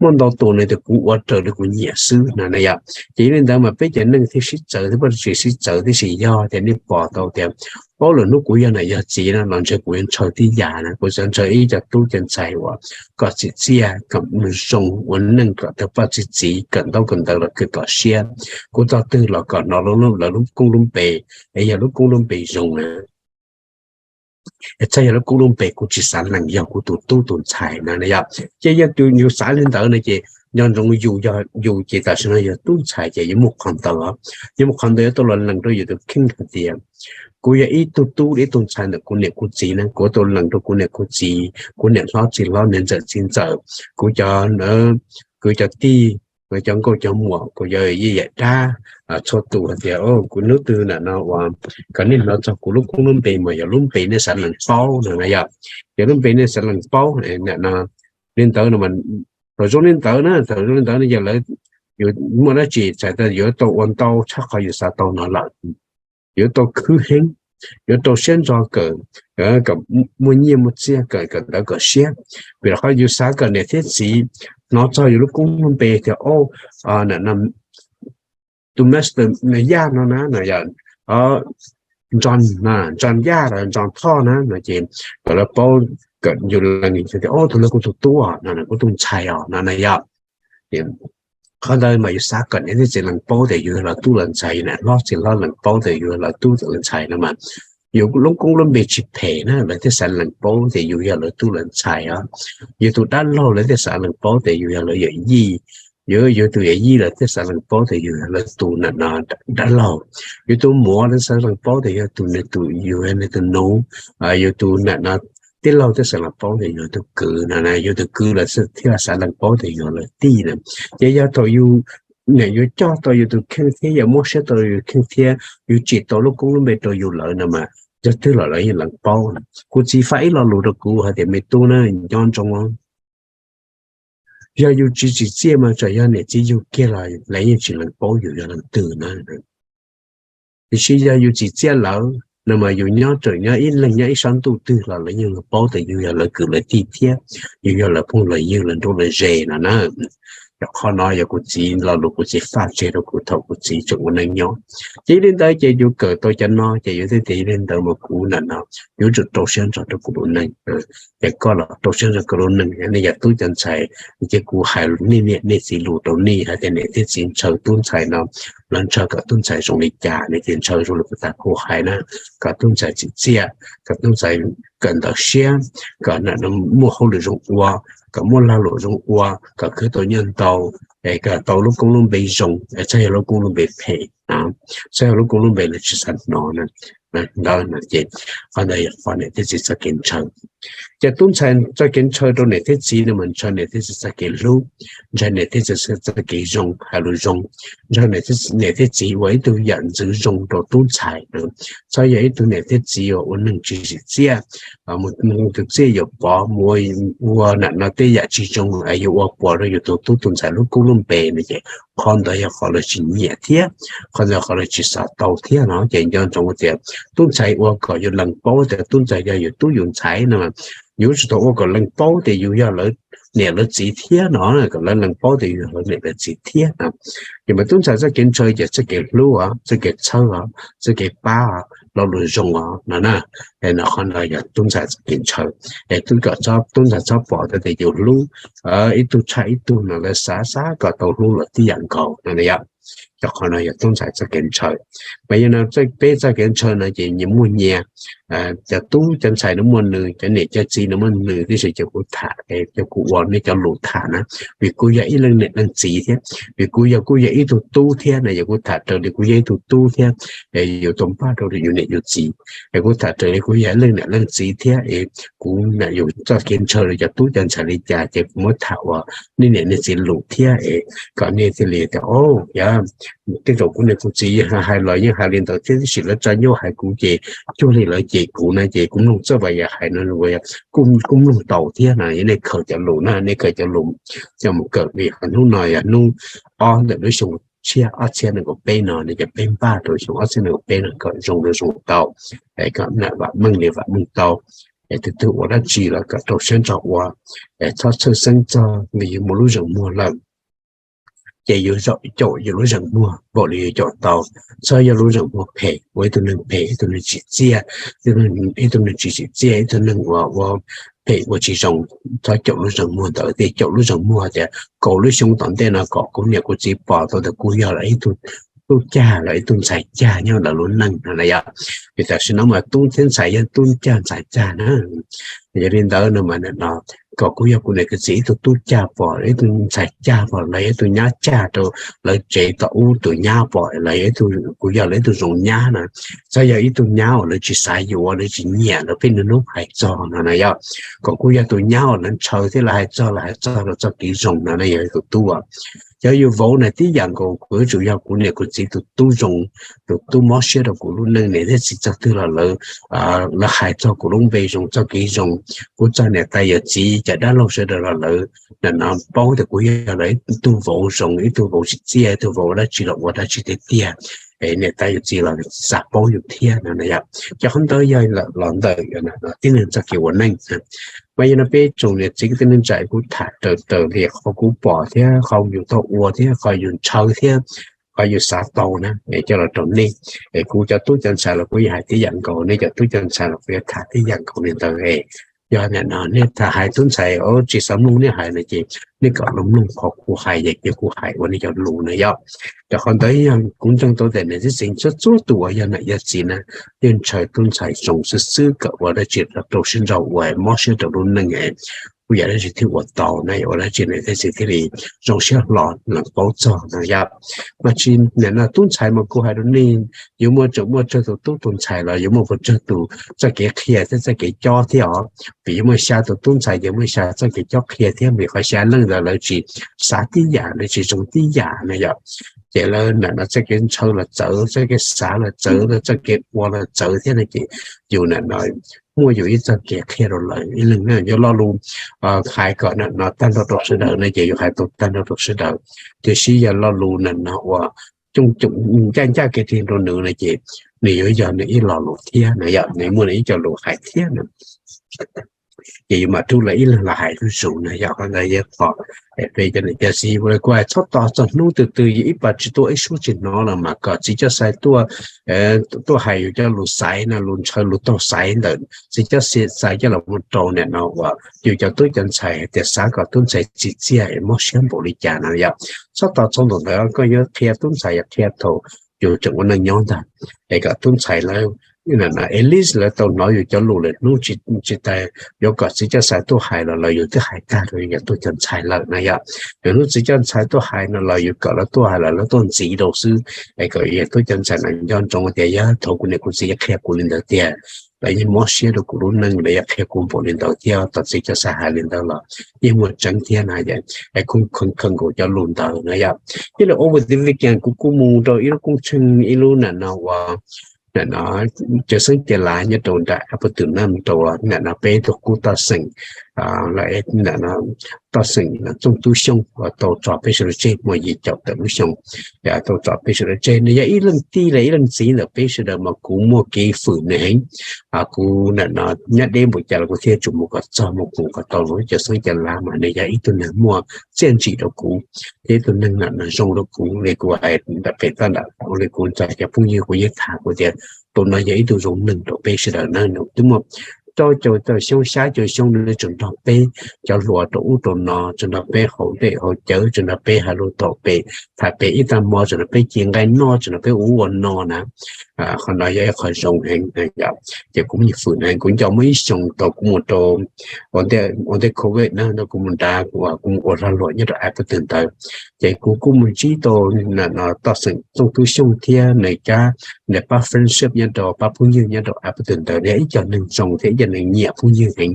Muaj ntau tus nws tias kuv ua raws li kuv nyiam xwb no na yom. Ces yog li ntawd mas peb cov neeg thiaj sib txawv thiab poj tsev sib txawv tib si. Yog tias nej pom tau tias, ob, lwm hnub kuv yog niam yog txiv no los ntshe kuv yuav ntshaw tib yam na, kuv xav ntshaw ib co tub co ntxhais uas kom txim txiaj kom zoo ua neej kom tau poj tau txiv, kawm ntaub kawm ntawv los kawm kom siab. Kuv tog twg los kom hnov lawv lub koob lub npe, es yog lub koob lub npe zoo na, txhob yog lub koob lub npe kuv tsis xav lees yog kuv tus tub tus ntxhais na yom. Ces yog tus yus xav li ntawd no ces nco ntsoov yus, yog yus ces tam sim no yog tub ntxhais ces yuav muaj qhov ntawd, yuav muaj qhov ntawd yuav tau los lees rau yus tus kheej hais tias kuv yog ib tug tub ib tug ntxhais ntawm kuv niam kuv txiv na, kuv yuav tau lees rau kuv niam kuv txiv, kuv niam hlob txiv hlob niam ntxawm txiv ntxawm, kuv cov, kuv cov tij, kuv cov nkauj cov muam, kuv cov yij yam dab, txhua tus hais tias kuv hnub twg ntawm no uas kom nej hnov txog kuv lub koob lub npe mas yog lub npe nej xav lees paub no na yom. Yog lub npe nej xav lees paub ntawm no, li ntawd no, thaum zoo li ntawd na, thaum zoo li ntawd no yog lawv, yus muaj dab tsi txhais tau yuav tau ua ntau tshaj qhov yus xav tau no lawm. Yuav tau khwv heev, yuav rau siab ntso kawm, kom muaj nyiaj muaj txiaj kawm, kawm ntawv kawm siab. Vim rau qhov yus xav kom niam thiab txiv hnov txog yus lub koob lub npe tias, o, tus master Yaj no na, no yog Ntso, Ntso Yaj los Ntso Thoj na no ces kom lawv paub, kom yus lees tias, o, tus no kuv tus tub os no, kuv tus ntxhais os no na yom. Qhov ntawd mas yus xav kom niam thiab txiv lees paub tias yus yog lawv tub lawv ntxhais, yus niam hlob txiv hlob lees paub tias yus yog lawv tub lawv ntxhais no mas yus lub koob lub npe tsis phem na, lawv thiaj xav lees paub tias yus yog lawv tub lawv ntxhais os. Yus tus dab laug lawv thiaj xav lees paub tias yus yog lawv yawm yij, yus, yus tus yawm yij lawv thiaj xav lees paub tias yus yog lawv tus nam no dab laug. Yus tus muam lawv xav lees paub tias yog tus, nws tus, yus yog nws tus nus. Yus tus nam no tij laug thiaj xav lees paub tias yus yog tus kwv no na, yus tus kwv lawv thiaj xav lees paub tias yus yog lawv tij na. Ces yog thaum yus, niam yus coj tau yus tus kheej thiab yus muab siab tau yus kheej thiab yus tsim tau lub koob lub npe rau yus lawm no mas leej twg los lawv yeej lees paub. Kuv txiv faj ib lo lus rau kuv hais tias, me tub na, nco ntsoov, yog yus tsis tsim txiaj mas txawm yog niam txiv yug kiag los lawv yeej tsis lees paub yus yog leej twg na. Tiam sis yog yus tsim txiaj lawm no mas yus nyob tseem nyob ib leeg nyob ib sab ntuj twg los lawv yeej paub tias yus yog lawv kwv lawv tij thiab yus yog lawv phooj lawv ywg lawv nruab lawv ze no na. Yog qhov no yog kuv txiv lo lus kuv txiv faj tseg rau kuv thaum kuv txiv tseem ua neej nyob. Ces yog li ntawd ces yus kawm tau cov no ces yus thiaj tias yog li ntawd mas kuv nam no yuav tsum rau siab ntso rau kuv lub neej. Ces koj los rau siab ntso koj lub neej, nej yog tub cov ntxhais, ces kuv hais nej niam nej txiv lus rau nej hais tias niam thiab txiv ntshaw tub ntxhais no, lawv ntshaw kom tub ntxhais zoo li cas, nej ces ntshaw zoo li kuv tas kuv hais na, kom tub ntxhais tsim txiaj, kom tub ntxhais kawm ntawv siab, kom muaj hauj lwm zoo ua, kom muaj lag luam zoo ua, kom khwv tau nyiaj ntau, es kom tau lub koob lub npe zoo, txhob yog lub koob lub npe phem, txhob yog lub koob lub npe lawv tsis xav hnov na. Ntawd ces qhov ntawd yog qhov niam thiab txiv txoj kev ntshaw. Ces tub ntxhais txoj kev ntshaw rau niam thiab txiv no mas ntshaw niam thiab txiv txoj kev hlub, ntshaw niam thiab txiv txoj kev zoo, hais lus zoo, ntshaw niam thiab txiv ua ib tug yam ntxwv zoo rau tub ntxhais. Txhob yog ib tug niam thiab txiv uas ua neeg tsis tsim txiaj, mus tus txiaj yuam pov, mus ua nam no tej yam tsis zoo es yuav ua puas rau yus tus tub tus ntxhais lub koob lub npe no ces qhov ntawd yog qhov lawv tsis nyiam thiab qhov ntawd qhov lawv tsis xav tau thiab no. Ces nco ntsoov tias tub ntxhais ua kom yus lees paub tias tub ntxhais yog yus tub yus ntxhais no, yus tsis tau ua kom lees paub tias yus yog lawv niam lawv txiv thiab no, kom lawv lees paub tias yus yog lawv niam lawv txiv thiab no. Ces mas tub ntxhais txoj kev ntshaw ces txoj kev hlub os, txoj kev txhawb os, txoj kev pab os, lo lus zoo os no na. No qhov no yog tub ntxhais txoj kev ntshaw. Es tub kom tub ntxhais txhob pom tau tias yus hlub ib tug tshaj ib tug no, lawv xav xav kom tau hlub lawm tib yam nkaus no na yom. Ces qhov no yog tub ntxhais txoj kev ntshaw. Mas yog no peb txoj kev ntshaw no ces nyias muaj nyias, cov tub cov ntxhais nws muaj nws, cov niam cov txiv nws muaj nws, tiam sis cov kuv tham, cov kuv ua nej cov lus tham na, vim kuv yog ib leej niam leej txiv thiab, vim kuv yog kuj yog ib tug tub thiab no, yog kuv tham raws li kuv yog ib tug tub thiab, yus tau npaj rau yus niam yus txiv, es kuv tham raws li kuv yog ib leej niam leej txiv thiab es kuv nam yus txoj kev ntshaw rau cov tub cov ntxhais li cas ces kuv muab tham ua nej niam nej txiv lus thiab es kom nej thiaj li tias, o, yog tej zaum kuv niam kuv txiv hais los yeej hais li ntawd thiab, tiam sis lawv tsa nyuaj hais kuv ces cuag li lawv cem kuv na, ces kuv mloog txawj vas yam hais no, kuj mloog tau thiab no. Nej khaws cov lus na, nej khaws cov lus coj mus kawm, vim qhov hnub no yog hnub ob ntawm lub xyoo tshiab ob txhiab nees nkaum peb no, nej cov peb npaj rau xyoo ob txhiab nees nkaum peb no kom zoo rau zoo tau, kom vam meej li vam meej tau. Es tus twg ua dab tsi los kom rau siab ntso ua, txhob txhawj xeeb txog vim yus muaj lub zeem muag lawm. Ces yus caum yus lub zeem muag npaum li yus caum tau, txhob yog lub zeem muag phem, ua ib tug neeg phem, ib tug neeg tsim txiaj, ib tug neeg tsis tsim txiaj, ib tug neeg uas ua phem ua tsis zoo. Txhob caum lub zeem muag ntawd, ces caum lub zeem muag tias kaum lub xyoo tom ntej no kom kuv niam kuv txiv pom tau tias kuv yog lawv ib tug tub cag, lawv ib tug ntxhais cag nyob lawv lub neej no na yom. Vim tam sim no mas tub thiab ntxhais yog tub cag ntxhais cag na. Yog li ntawd no mas nim no kom kuv yog kuv niam kuv txiv ib tug tub cag pom, ib tug ntxhais cag pom, los yog ib tug nyab cag rau lawv tsev tom ub tus nyab pom, los yog ib tug, kuv yog lawv ib tug zoo nyab na. Txhob yog ib tug nyab uas lawv tsis xav yuav, lawv tsis nyiam, lawv pheej niaj hnub hais txog no na yom. Kom kuv yog tus nyab uas lawv ntshaw thiab lawv hais txog, lawv hais txog rau txoj kev zoo no na yog tus tub. Cov yus vauv na tib yam nkaus, kuv yuav tsum yog kuv niam kuv txiv tus tub zoo, tus tub mob siab rau kuv lub neej. Niam thiab txiv txog twg los lawv, lawv hais txog kuv lub npe zoo, txoj kev zoo. Kuv txog niam tais yawm txiv cov dab laug sawv daws los lawv nim no paub tias kuv yog lawv ib tug vauv zoo, ib tug vauv tsim txiaj, ib tug vauv dab tsi los ua dab tsi tiag tiag. Niam tais yawm txiv los xav paub yus thiab no na yom. Ces qhov ntawd yog los ntawm tib neeg txoj kev ua neej. Mas yog no peb tsoom niam txiv kwv tij neej tsa, kuv tham raws raws li qhov kuv pom thiab qhov yus tau ua thiab qhov yus ntshaw thiab qhov yus xav tau na, es coj los rau nej. Es kuv cov tub cov ntxhais los kuv yuav hais tib yam nkaus, nej cov tub cov ntxhais los kuv yuav tham tib yam nkaus li ntawd. Es yog nim no nej tham hais tub ntxhais tsis xav mloog nej hais no ces nej kom los mloog qhov kuv hais, yog kuv hais ua nej cov lus na yom. Rau qhov ntawd yog kuv ntseeg tau tias niam txiv txhua txhua tus uas yog niam yog txiv na, yeej ntshaw tub ntxhais zoo xwb xwb kom ua dab tsi rau siab ntso ua, mob siab rau lub neej. Kuv yam dab tsi thiaj ua tau na, yog ua dab tsi niam thiab txiv thiaj li zoo siab hlo lees paub txog no yom. Mas tsis nim no tub ntxhais mas kuv hais rau nej, yuav muaj tseem muaj tsawg tus tub tus ntxhais los yuav muaj puas tsawg tus txoj kev qhia thiab txoj kev cob thiab os. Vim yuav muaj xya tus tub ntxhais ces muaj xya txoj kev cob qhia thiab, vim qhov xya leej ntawd lawv tsis xav tib yam, lawv tsis zoo tib yam na yom. Ces lawv nim no txoj kev ntshaw los txawv, txoj kev xav los txawv, txoj kev ua los txawv thiab no ces yus nim no muaj yus ib txoj kev qhia rau lawv. Ib leeg yog lo lus hais kom nim no tag nrho rau sawv daws no ces yus hais tau tag nrho rau sawv daws. Tiam sis yog lo lus nim no uas coom coom ncaj ncaj kev qhia rau nws no ces nws yuav yog nws ib lo lus thiab na yom, nws muaj nws ib co lus hais thiab na. Ces yus mam rub lawv ib leeg los hais zuj zus na yom. Qhov ntawd yog qhov peb cov niam cov txiv, kuv hais txhob tos txog hnub twg twg yus ib pas tsis tuaj ib suab tsis hnov los mas kom txiv coj xais tuaj, tuaj hais yus cov lus xaiv no, lus ntshaw lus taug xaiv ntawm txiv coj xais coj los mus rau nim no uas yus cov tub cov ntxhais hais tias xav kom tub ntxhais tsim txiaj es mob siab npaum li cas no yom. Txhob tos txog ntawm ntawd koj yuav qhia tub ntxhais, yog qhia thaum yus tseem ua neej nyob ntag, es kom tub ntxhais lawv at least lawv tau hnov yus cov lus lawm, hnub tsis tas yuav kom txiv coj xais tuaj hais los lawv yus twb hais tag rau yus cov tub cov ntxhais lawm na yom. Yog hnub txiv coj ntxhais tuaj hais no los yus kom lawv tuaj hais los lawv tuaj ntxiv rau xwb, es kom yus tub cov ntxhais no nco ntsoov tias yog thaum kuv niam kuv txiv qhia kuv li ntawd tiag, lawv yeej mob siab rau kuv lub neej, lawv yeej qhia kuv npaum li ntawd thiab, tos txiv coj xais hais li ntawd los yeej muaj tseeb thiab na. Es kuv kheev kheev nkaus cov lus ntawd na yom. Thiab li over the weekend kuv kuj mus rau ib lub koob tsheej, ib lub nam no uas nam no Cawv Xeeb Cawv Lav nyob rau nram Apple Tools na, rau nam no peb tug qub toj xeem, nam no toj xeem Txooj Tub Xyooj uas tau tso peb sawv daws tseg muaj yim caum tawm lub xyoo, tau tso peb sawv daws tseg. Nws yog ib leej tij los ib leej txiv ntawm peb sawv daws mas kuv muaj kev fwm nws heev. Kuv nam no nyob deb npaum cas los kuv thiaj tsum mus kom txog mus koom kom tau lub Cawv Xeeb Cawv Lav mas nws yog ib tug neeg muaj txiaj ntsim rau kuv, thiab ib tug neeg nam no zoo rau kuv li kuv hais ntawm pem toj nram li kuv ntawm cov phooj ywg kuv yeej tham kuv tias tus no yog ib tug zoo neeg rau peb sawv daws na. Nws twb muaj rau caum tawm xyoo xya caum xyoo nws tseem nrog peb cov hluas rau ub rau no, tseem nrog peb haus dej haus cawv, tseem nrog peb hais lus thaum pem tham pem ib tag hmo, tseem nrog peb ci nqaij noj, tseem nrog peb ua ub ua no na. Qhov no yog ib qho zoo heev. Ces kuv yeej fwm na, kuv nco muaj ib xyoo tau kuv mus rau ua ntej covid na, kuv mus nrad kuv mus ua lag luam nyob rau Apple Tools ntawd, ces kuv kuj mus ntsib tau nam no toj xeem Txooj Tub Xyooj thiab nws cab nws pab friendship nyob rau pab phooj ywg nyob rau Apple Tools ntawd, yog ib co neeg zoo thiab ib co neeg nyiam phooj ywg heev.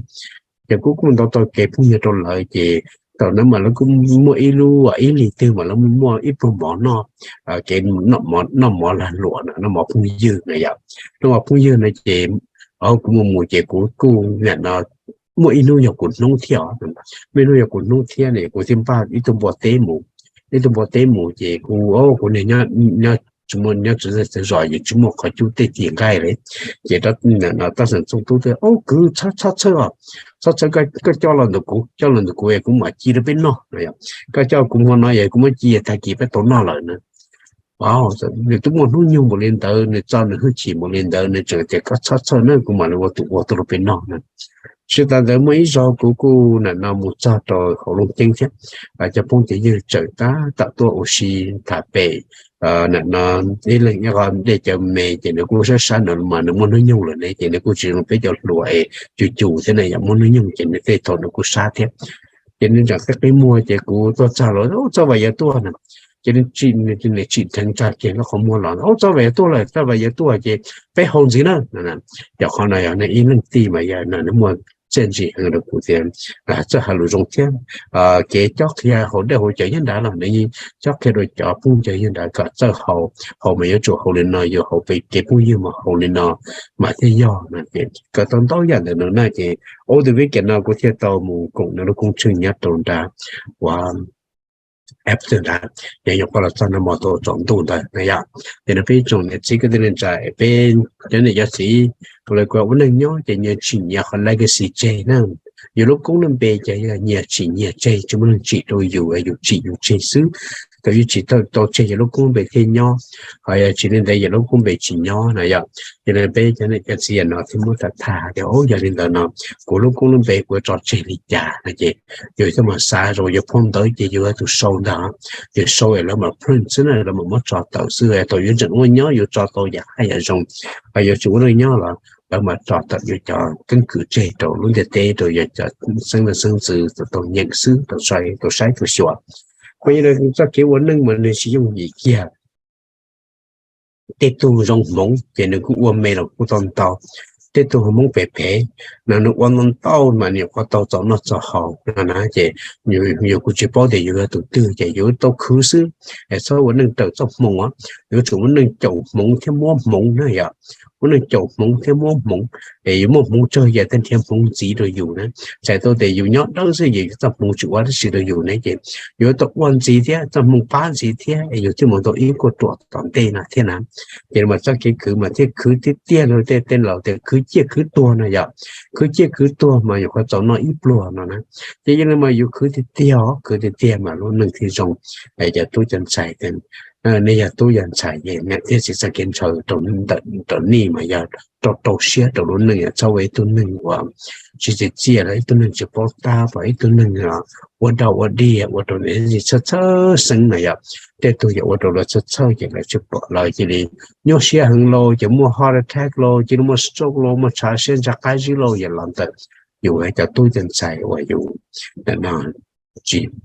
Ces kuv kuj mus ntaus tau kev phooj ywg rau lawv, ces thaum ntawd mas lawv kuj muaj ib lub ib hlis twg mas lawv muaj ib pluag mov noj, kev noj mov lag luam no, noj mov phooj ywg na yom. Noj mov phooj ywg no ces kuv mus mus ces kuv kuj nam no muaj ib hnub yog kuv hnub thiab os, muaj ib hnub yog kuv hnub thiab ne kuv thiaj npaj ib tug npua teb mus, ib tug npua teb mus ces kuv, kuv niag nyob tsis muaj nyob tsis txawv zos, yeej tsis muaj qhov cub tej ci nqaij li. Ces toj xeem Txooj Tub tias, Au kwv, txhob txhawj os, txhob txhawj, koj coj los ntawm kuv, coj los ntawm kuv es kuv mam ci rau peb noj. Koj coj kuv hmo no es kuv muab ci tag kis peb tau noj lawm na. Nws twb muaj hnub nyoog npaum li ntawd, nws txo nws hwj chim npaum li ntawd, nws tseem tias koj txhob txhawj na, kuv mam li ua tus ua tuaj rau peb noj na. Tsis tas ntawd muaj ib zaug kuv kuj nam no mus txog rau hauv Looj Ceeb thiab, cov phooj cov ywg tseem tab tom tuaj ua si tham pem nam no ib leeg ib qho dej cawv me, ces nws kuj sab sab no mas nws muaj hnub nyoog lawm ne, ces nws kuj tsis zoo peb cov hluas es cus cus thiab na, yog muaj hnub nyoog ces nws tej thaum nws kuj sab thiab. Ces nws tseem qhib qhib muag ces kuv tuaj txog los, Au, txoj Vam Yawg tuaj na. Ces nws tsim dheev tsag kiag lub qhov muag los, Au, txoj Vam Yawg tuaj lawm, txoj Vam Yawg tuaj ces peb haus ntxiv na. Yog qhov no yog nws ib leej tij mas yog nws muaj txiaj ntsim heev rau kuv tias txawj hais lus zoo thiab. Kev cob qhia haus dej haus cawv nyob nrad los nws cob qhia rau cov phooj cov ywg nrad kom txawj haus, haus mas yuav tsum haus li no, yuav haus pem kev phooj ywg mas haus li no mas thiaj yog. Ces kawm tau ntau yam ntawm nws na, ces over the weekend no kuv thiaj tau mus koom nws lub koob tsheej nyob rau nrad uas Apple Tools nrad, ces nyuam qhuav los txog nag hmo thaum tsaus ntuj ntawd na yom. Ces nws peb tsoom niam txiv kwv tij neej tsa, peb cov niam cov txiv, kuv li kuv ua neej nyob ces nyias tsim nyias qhov legacy tseg na. Yus lub koob lub npe ces yog nyias tsim nyias tseg, tsis muaj neeg tsim rau yus, yus tsim yus tseg xwb. Thaum yus tsim tau tseg yus lub koob lub npe thiaj nyob, ho yog tsis li ntawd yus lub koob lub npe tsis nyob na yom. Ces li peb cov niam cov txiv no thiaj muab tham tham tias, Au, yog li ntawd no kuv lub koob lub npe kuv yuav tso tseg li cas no? Ces yus thiaj mam xav zoo, yus phone ntawd ces yus yog tus sau ntag, yus sau es lawv mam print xwb na, lawv mam muab tso tawm xwb. Thaum yus tseem ua nyob yus tso tau yam haj yam zoo, ho yus tsis ua neej nyob los lawv mam tso tawm yus cov keeb kwm tseg rau lub ntiaj teb, rau yus cov xeeb leej xeeb ntxwv tau nyeem xwb, tau saib tau xyuas. Mas yog li txoj kev ua neej mas nws tsis yooj yim kiag. Tej tug zoo hmoov ces nws kuj ua me los kuj tau ntau. Tej tug hmoov phem phem no nws ua ntau ntau mas nws yuav tau txaus noj txaus haus no na. Ces yus kuj tsis paub tias yus yog tus twg ces yus tau khwv xwb, es txhob ua neej raws txoj hmoo os. Yuav tsum ua neej caum hmoov thiab muab hmoov na yom. Ua neej caum hmoov thiab muab hmoov, es yus muaj hmoov tsawg yus thiaj nrhiav hmoov ntxiv rau yus na. Txhais tau tias yus nyob dawb xwb ces yus txoj hmoov tsis ua dab tsi rau yus ne, ces yus tau ua ntxiv thiab txoj hmoo pab ntxiv thiab es yus thiaj mus tau ib kuaj ruam tom ntej no thiab na. Ces mas txoj kev khwv mas thiaj khwv tiag tiag li tej laus tias khwv ciaj khwv tuag no yom. Khwv ciaj khwv tuag mas yus qhov txaus noj ib pluag no na. Ces yog li mas yus khwv tiag tiag os, khwv tiag tiag mas lub neej thiaj zoo. Cov tub cov ntxhais tias Nej yog tub yog ntxhais ces niam thiab txiv txoj kev ntshaw rau nej mas yog rau rau siab rau lub neej, txhob ua ib tug neeg uas tsis txiaj txiaj los ib tug neeg tsis paub tab, ib tug neeg ua dog ua dig ua rau niam txiv txhawj txhawj xeeb na yom. Tej tug yog ua rau lawv txhawj txhawj ces lawv tsis pom, lawv cia li nyuaj siab heev lauj, ces muaj heart attack lauj, cia li muaj stroke lauj, muaj tshav siab ntsa qab zib lauj, yog los ntawm yus cov tub cov ntxhais uas yus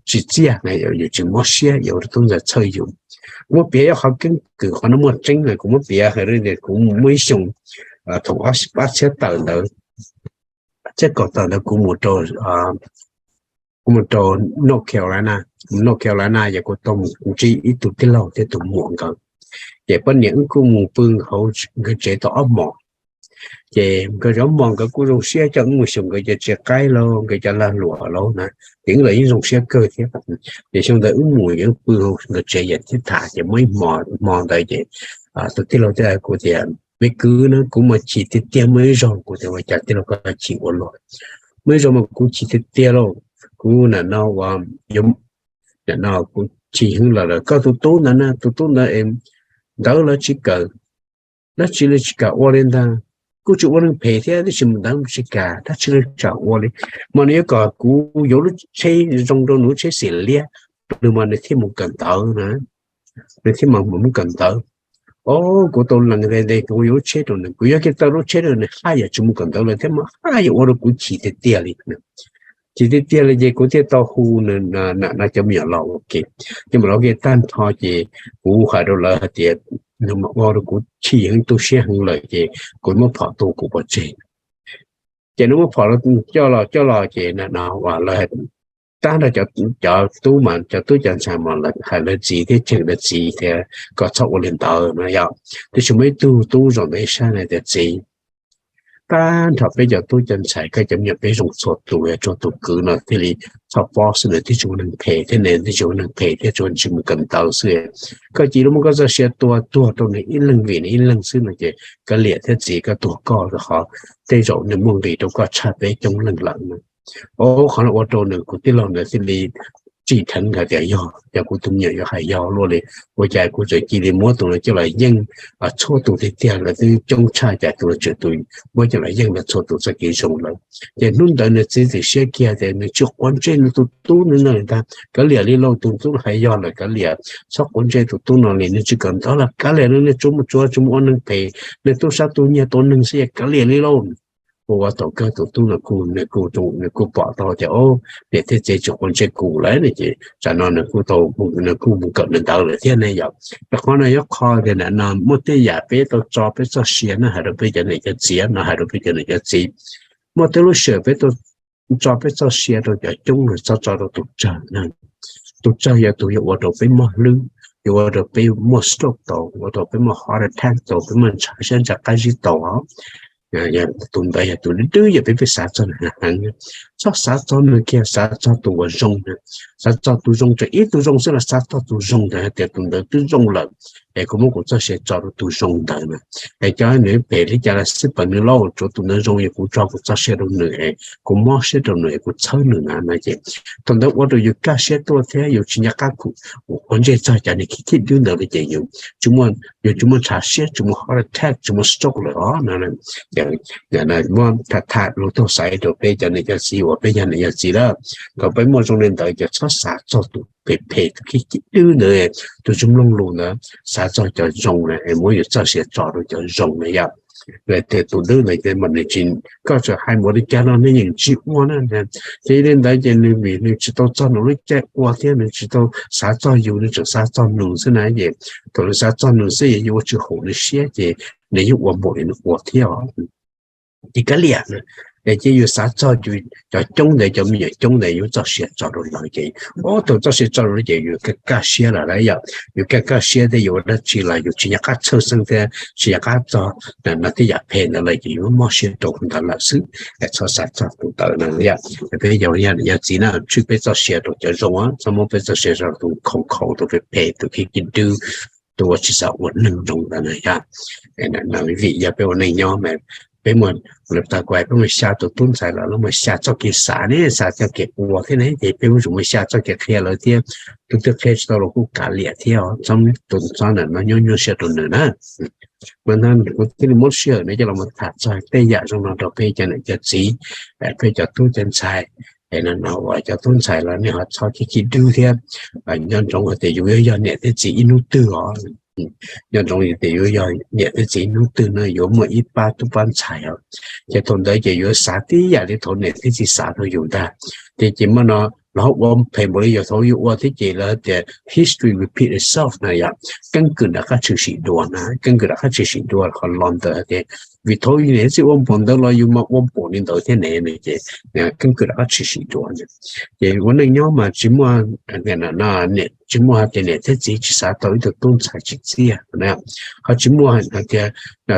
tsis txiaj na, yus tsis mob siab, yus tub ntxhais txhawj yus. Kuv muab piav yog qhov keeb kwm qhov no muaj tseeb na, kuv muab piav hais tias kuv muaj ib xyoo thaum ob txhiab tawm ntawd, txhiab kaum tawm ntawd kuv mus rau, kuv mus rau North Carolina, North Carolina yog kuv tau mus ntsib ib tug tij laug thiab tus muam nkawd. Ces poj niam wb kuj mus pw hauv nkawd tsev tau ob hmos. Ces nkawd ob hmos nkawd kuj zoo siab coj wb mus xyuas nkawd cov tsev qaib lauj, nkawd cov lag luam lauj na, ces wb los yeej zoo siab kawg thiab. Ces xyoo ntawd wb mus wb pw hauv nkawd tsev yam thiab tham, ces muaj ib hmo, hmo ntawd ces tus tij laug thiaj hais kuv tias, me kwv na, kuv mas chim tiag tiag, muaj ib zaug kuv tias ua cas tij laug koj chim ua luaj, muaj ib zaug mas kuv chim tiag tiag lauj, kuv nim no ua, nim no kuv chim heev lawm, koj tus tub ntawd na, tus tub ntawd es ntawv lawv tsis kawm, dab tsi lawv tsis kam ua li ntag, kuj tsis ua neeg phem thiab tab sis mas ntawv tsis kam, dab tsi lawv tsis kam ua li, mas nws yuav kom kuv yuav lub tsheb zoo rau nws lub tsheb xim liab, nws mas nws thiaj mus kawm ntawv na, nws thiaj mam mus kawm ntawv. Os, kuv tau lees tias kuv yuav lub tsheb rau nws, kuv yuav kiag tau lub tsheb rau nws, haj yam tsis mus kawm ntawv lawm thiab mas haj yam ua rau kuv chim tiag tiag li. Chim tiag tiag li ces kuv thiaj tau hu nws, no cov me nyuam los ua ke. Cov me nyuam los ua ke tag nrho ces kuv hais rau lawv hais tias nws mas ua rau kuv chim heev tu siab heev lawm ces kuv muab phom tu kuv pov tseg. Ces nws muab phom coj los coj los ces no lawv tag nrho cov tub mas cov tub cov ntxhais mas lawv hais lawv txiv thiab cheem lawv txiv tias kom txhob ua li ntawd no yom. Tiam sis muaj ib tug tub zaum ntawm ib sab na tias txiv, tag nrho peb cov tub cov ntxhais koj cov me nyuam peb zoo txhua tus, yog tsuas tus kwv no thiaj li txhob pob xwb, nws thiaj tsis ua neeg phem thiab, nws thiaj tsis ua neeg phem thiab, tsuas tsis mus kawm ntawv xwb. Koj cia li muab koj txoj sia tua tuag rau nws ib leeg vim nws ib leeg xwb no ces kav liam thiab txiv, koj tuag koj rau qhov tej zaum nws muaj nqis rau koj tshaj peb coob leej lawm no. Os, qhov no ua rau nws kuv tij laug ntawd thiaj li tsim dheev hais tias yog, yog kuv tus me nyuam yuav hais yog luaj li, ua cas kuv tseem cia li muab tus no coj los yeej txhua tus tiag tiag, lawv twb coob tshaj cas tus no tseem tus muab coj los yeej lawv txhua tus txoj kev zoo lawm. Ces hnub ntawd nws txiav txim siab kiag tias nws tsis quav ntsej nws tus tub no li ntag, kav liam li lauj, tus tub hais yog lawm kav liam, txhob quav ntsej tus tub no li, nws tsis kawm ntawv los kav liam, nws tsuas mus tsuav tsuas mus ua neeg phem, nws tub sab tub nyiag tua neeg xwb, kav liam li lauj. Ua ua thaum kawg tus tub no kuj, nws kuj, nws kuj pom tau tias, o, niam thiab txiv tsis quav ntsej kuv lawm no ces tsam no nws kuj tau, nws kuj mus kawm nws ntawv lawm thiab ne yom. Rau qhov no yog qhov tias nim no muaj tej yam peb tau tso peb txoj sia no hais rau peb cov niam cov txiv no, hais rau peb cov niam cov txiv, muaj tej lub sij hawm peb tau tso peb txoj sia rau cov coob los txhob tso rau tus tsawg na. Tus tsawg yog tus yuav ua rau peb mob hlwb, yuav ua rau peb muaj stroke tau, ua rau peb muaj heart attack tau, peb muaj ntshav siab ntsa qab zib tau os. Tus ntawd yog tus dwb dwb, yog peb, peb xav txog nws heev heev, txhob xav txog nws kiag, xav txog tus uas zoo na. Xav txog tus zoo, tsuas ib tug zoo xwb los xav txog tus zoo ntawd hais tias tus ntawd twb zoo lawm, es kuv muab kuv txoj sia tso rau tus zoo ntawd na. Es cov nws phem li cas los xij peem nws lauj, tsuav tus ntawd zoo, yog kuv tso kuv txoj sia rau nws es kuv mob siab rau nws es kuv txhawb nws na no ces thaum ntawd ua rau yus kaj siab tuaj thiab yus tsis nco qab kuv quav ntsej txog cov niag khib khib dwb ntawd li ces yus tsis muaj, yus tsis muaj ntshav siab, tsis muaj heart attack, tsis muaj stroke lawm os no. Muab tham tham lus tuag xaiv rau peb cov niam cov txiv uas peb yog niam yog txiv lawm, kom peb muaj zoo li ntawd ces txhob xav txog tus phem phem, tus khib khib dwb ntawd, tus tsis mloog lus ntawd, xav txog cov zoo na es muab yus txoj sia tso rau cov zoo na yom. Tias tus dwb ntawd ces mas nws tsis, koj txawm hais npaum li cas los nws yeej tsis ua na. Ces li ntawd ces nws vim nws tsis tau txog nws lub caij ua thiab nws tsis tau xav txog yus, nws tseem xav txog nws xwb na ces thaum nws xav txog nws xwb es yus ua tsis haum nws siab ces nws yeej ua npaum li nws ua thiab os. Ces kav liam, es cia yus xav txog cov coob ntawd, cov me nyuam coob ntawd, yus txoj sia tso rau lawv ces, o, thaum txoj sia tso rau lawv ces yus kaj kaj siab lawm lauj yom. Yus kaj kaj siab thiab yus ua dab tsi los yus tsis nco qab txhawj xeeb thiab tsis nco qab txog no tej yam phem ntawd lawm ces yus mob siab rau tus ntawd lawm xwb. Es txhob xav txog tus ntawd no yom. Peb yog, yog txiv na, tswj peb txoj sia rau cov zoo, txhob muab peb txoj sia rau tus khoom khaum, tus phem phem, tus khib khib dwb, tus uas tsis xav ua neeg zoo ntawd na yom. Vim yog peb ua neej nyob mas peb muaj, lawv tag kuv hais peb muaj xya tus tub ntxhais los lawv muaj xya txoj kev xav ne, xav txoj kev ua thiab ne, ces peb muab tsum muaj xya txoj kev qhia lawv thiab. Tus twg qhia tsis tau los kuj kav liam thiab os, txhob tus txhob nim no nyuaj nyuaj siab rau nws na. Mas no kuv thiaj li muab sij hawm no coj los tham txog tej yam zoo no rau peb cov niam cov txiv, peb cov tub cov ntxhais, es no no uas cov tub ntxhais los nej ho txhob chim chim dwb thiab. Nco ntsoov hais tias yus yuav yog niam thiab txiv ib hnub twg os. Nco ntsoov tias yus yog niam thiab txiv ib hnub twg no yuav muaj ib pab tub pab ntxhais os. Ces thaum ntawd ces yuav xav tib yam li thaum niam thiab txiv xav rau yus ntag. Ces ces muaj no los ua phem npaum li yog thaum yus ua thiab ces lawv tias history repeat itself na yom. Keeb kwm nram qab tshwm sim dua na, keeb kwm nram qab tshwm sim dua qhov los ntawm tias vim thaum niam thiab txiv ua npaum ntawd los yus mas ua npaum li ntawd thiab ne, ces keeb kwm nram qab tshwm sim dua. Ces ua neej nyob mas tsis muaj, tsis muaj hais tias niam thiab txiv tsis xav tau ib tug tub ntxhais tsim txiaj, ho tsis muaj hais tias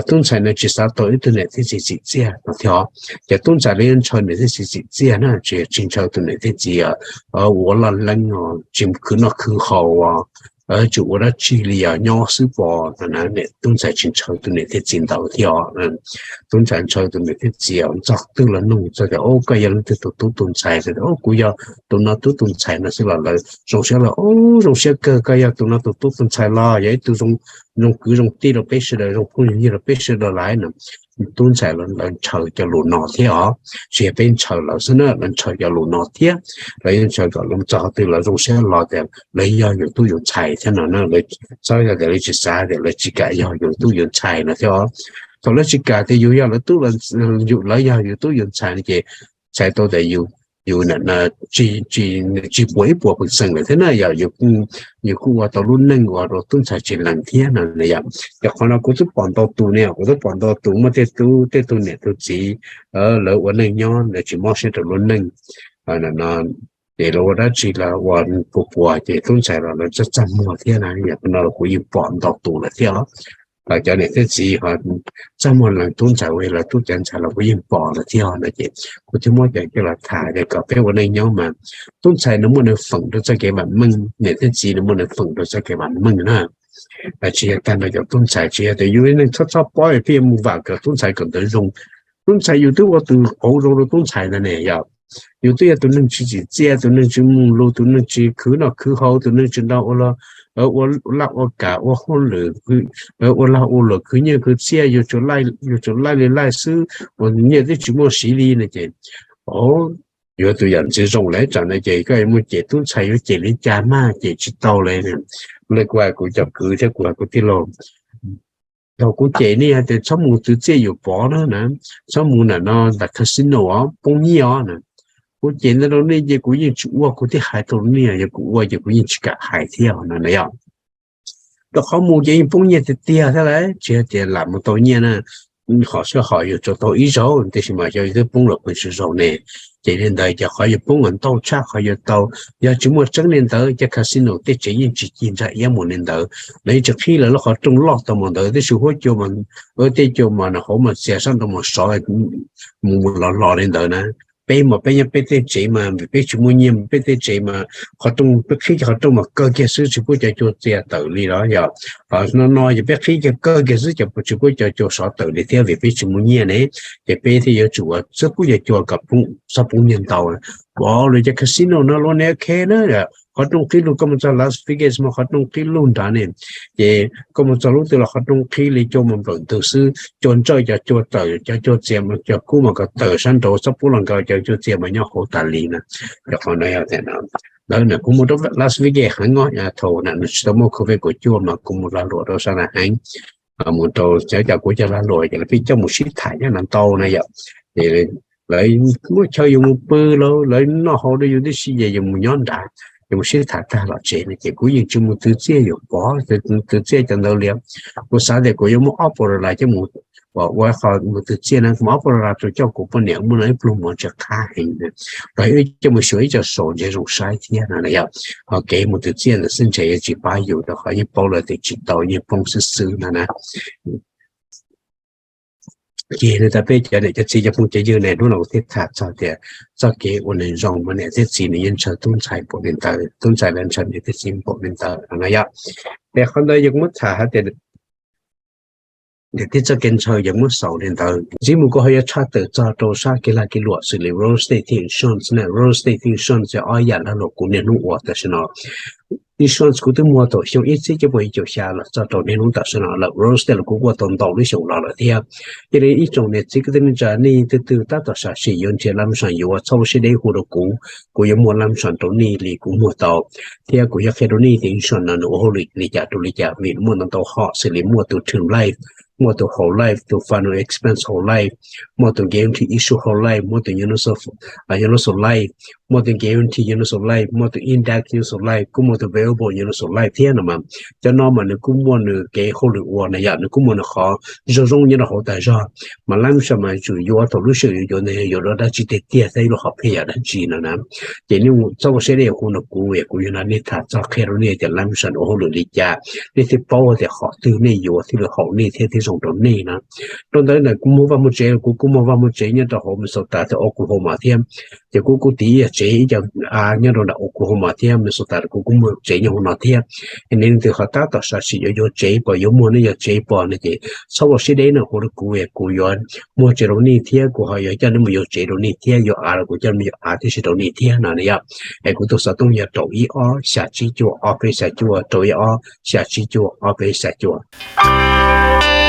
tub ntxhais no tsis xav tau ib tug niam thiab txiv tsim txiaj no thiab. Ces tub ntxhais los yeej ntshaw niam thiab txiv tsim txiaj na, tsis yog tsis ntshaw tus niam thiab txiv ua laj leeb os, tsis khwv noj khwv haus, tsis ua dab tsi li os, nyob xwb pom no na, tub ntxhais tsis ntshaw tus niam thiab txiv ntawd thiab os. Tub ntxhais ntshaw tus niam thiab txiv os, txog twg los nug txog tias, o, koj yog leej twg tus tub tus ntxhais? O, kuv yog tus no tub tus ntxhais no xwb los lawv zoo siab los, o, zoo siab kawg, koj yog tus no tus tub tus ntxhais los yog ib tug zoo kwv zoo tij rau peb sawv daws, zoo phooj zoo ywg rau peb sawv daws lawm no. Tub ntxhais los lawv ntshaw cov lus no thiab os, tsis yog peb ntshaw lawv xwb na, lawv ntshaw cov lus no thiab. Lawv yeej ntshaw kom lawv txog qhov twg lawv zoo siab los tias lawv yog yus tub yus ntxhais thiab no na, lawv txhob yog tias lawv tsis xav tias lawv tsis kam yog yus tub yus ntxhais no thiab os. Thaum lawv tsis kam tias yus yog lawv tub, lawv yog yus tub yus ntxhais no ces txhais tau tias yus, yus tsis, tsis puas ib puas pees xeem lawm thiab na yom. Yus kuj ua tau lub neej uas rau tub ntxhais tsis lees thiab no yom. Ces qhov no kuv twb pom ntau tus ne, kuv twb pom ntau tus muaj tej tub tej tug niam tug txiv, lawv ua neej nyob lawv tsis mob siab rau lub neej no, ces lawv ua dab tsi los ua puas puas ces tub ntxhais los lawv txaj txaj muag thiab na. Yog no los kuv yeej pom ntau tus lawm thiab. Cov niam thiab txiv ho txaj muag lees tub ntxhais ua lawv tub cov ntxhais los kuv yeej pom lawm thiab no ces kuv thiaj muab cov coj los tham tias kom peb ua neej nyob mas tub ntxhais nws muaj nws feem rau txoj kev vam meej, niam thiab txiv nws muaj nws feem rau txoj kev vam meej na. Tsis yog tag nrho cov tub ntxhais, tsis yog tias yus neej txhob txhob pob pheej yuav mus vam kom tub ntxhais kom ntawd zoo. Tub ntxhais yus twb ua tus qauv zoo rau tub ntxhais ntag ne yom. Yus twb yog tus neeg tsis tsim txiaj, tus neeg tsis mloog lus, tus neeg tsis khwv noj khwv haus, tus neeg tsis nrog ua laj ua kam ua hauj lwm, ua lag ua luam khwv nyiaj khwv txiaj, yus tsuas laij li laij xwb, ua nyiaj twb tsis muaj siv li no ces, o, yuav tus yam ntxwv zoo lawm tsam no ces koj yuav mus cem tub ntxhais yuav cem li cas mas cem tsis tau li. Lawv kuv hais kuv cov kwv thiab kuv hais kuv tij laug, thaum kuv cem nej hais tias txhob mus twv txiaj yus pov na na, txhob mus nram no nram casino os poob nyiaj os na. Kuv cem ntawd rau nej ces kuv yeej tsis ua, kuv thiaj hais tau nej, yog kuv ua ces kuv yeej tsis kam hais thiab no na yom. Rau qhov mus ces yeej poob nyiaj tiag tiag thiab lawm, tsis hais tias lam mus tau nyiaj na, hom sij hawm yus tsuas tau ib zaug tiam sis mas xyov yus twb poob los pes tsawg zaug ne. Ces li ntawd ces qhov yus poob mas ntau tshaj qhov yus tau. Yog tsis muaj tseeb li ntawd cov casino tej tsev yeej tsis ci ntsa iab mus li ntawd, lawv yeej tsis qhib lawv lub qhov rooj loj tau mus ntawd, tab sis huab cua mas, tej cua mas hauv mas txias sab nraud mas sov mus mus los los li ntawd na. Peb mas peb nyob peb tej tsev mas vim peb tsis muaj nyiaj, peb tej tsev mas qhov rooj peb qhib cov qhov rooj mas kaw kiag xwb tsis pub cov cua txias tawm li los yog. Ho no no ces peb qhib kiag kaw kiag xwb ces tsis pub cov cua sov tawm li thiab vim peb tsis muaj nyiaj ne. Ces peb thiaj yuav tsum ua txhob pub cov cua kom txhob poob nyiaj ntau. Pom lawv cov casino no lub ne khe na, qhov rooj qhib lug, koj mus txog Las Vegas mas qhov rooj qhib lug nrad ne, ces koj mus txog lub twg los qhov rooj qhib li, cua mus nplawm ntug xwb, cua ntsawj cov cua tawm, cov cua txias mas cov kub mas kom tawm sab nraud, txhob pub los nkaus, cov cua txias mas nyob hauv tas li na. Cov qhov no yog tias no, lawv na kuv mus rau Las Vegas heev os, thaum na nws tsis tau muaj covid kaum cuaj mas kuv mus lag luam rau sab na heev, mus rau cov, cov kuv cov lag luam ces lawv pheej coj mus sib tham nyob no ntau na yom. Ces lawv muab chaw yus mus pw, lawv noj haus rau yus tib si ces yus mus nyob nrad, yus mus sib tham tag los tsev no ces kuv yeej tsis mus twv txiaj yus pov, twv txiaj cov ntawd li. Kuv xav tias kuv yuav muab ob puas dollar coj mus, ua ua qho mus twv txiaj na, kuv muab ob puas dollar rau coj kuv poj niam muaj no ib pluag mov ntse qab heev, los wb coj mus xyuas ib co saum ntse zoo saib thiab no na yom. Ho kev mus twv txiaj ntawd xwb ntshe yuav tsis pab yus rau qhov yeej paub lawm tias tsis tau, yeej poob xwb xwb no na. Ces li ntawd peb cov niam cov txiv cov phooj cov ywg ne, hnub no kuv thiaj tham txog tias txoj kev ua neeg zoo mas niam thiab txiv nws yeej ntshaw tub ntxhais npaum li ntawd, tub ntxhais los ntshaw niam thiab txiv npaum li ntawd no na yom. Ces qhov ntawd yog kuv muab tham hais tias Tib txoj kev ntshaw yog muab xaus li ntawd. Ntxiv mus kuv ho yuav tshaj tawm txog rau sab kev lag kev luam xws li real estate thiab insurance na. Real estate thiab insurance yog ob yam lag luam kuv niaj hnub ua tam sim no. Insurance kuv twb muag thaum xyoo ib txhiab cuaj pua ib caum xya los txog rau niaj hnub tam sim no lawm. Real estate los kuv ua tau ntau lub xyoo los lawm thiab. Yog li ib tsoom niam txiv kwv tij neej tsa, nej leej twg tab tom sam sim yuav nrhiav life insurance yuav, txhob ua siab deb hu rau kuv, kuv yuav muag life insurance rau nej li kuv muag tau. Thiab kuv yuav qhia rau nej tias insurance no nws ua hauj lwm li cas rau li cas, vim muaj ntau ntau hom, xws li muaj tus term life, muaj tus whole life, tus final expense whole life, muaj tus guarantee issue whole life, muaj tus universal life, muaj tus guarantee universal life, muaj tus index universal life, kuj muaj tus variable universal life thiab no mas. Cov no mas nws kuj muaj nws kev hauj lwm ua na yom, nws kuj muaj nws qhov zoo zoo nyob rau hauv tas zog. Mas life insurance mas yuav tsum yuav thaum lub sij hawm yuav yuav ntawd yog yuav dab tsi tiag tiag thiab ib lub hom phiaj yam dab tsi no na. Ces nej txhob ua siab deb hu rau kuv, kuv yuav nrog nej tham txog qhia rau nej tias life insurance ua hauj lwm li cas, nej thiaj paub tias qhov twg nej yuav thiaj li haum nej thiab thiaj zoo rau nej na. Rau ntawd ntawm kuv muag vaj muag tsev, kuv kuj muag vaj muag tsev nyob rau hauv Minnesota thiab Oklahoma thiab. Ces kuv kuj tiv ib yam tsev ib co av nyob rau nram Oklahoma thiab Minnesota, kuv kuj muag tsev nyob hauv no thiab. Yog nej leej twg ho tab tom sam sim yuav yuav tsev pom, yuav muag nej yog tsev pom no ces txhob ua siab deb no hu rau kuv, kuv yuav muag tsev rau nej thiab kuv ho yuav coj nej mus yuav tsev rau nej thiab, yuav av los kuv coj nej mus yuav av tib si rau nej thiab no na yom. Es kuv tus xov tooj yog rau ib ob xya tsib cuaj ob peb xya cuaj, rau ib ob xya tsib cuaj ob peb xya cuaj.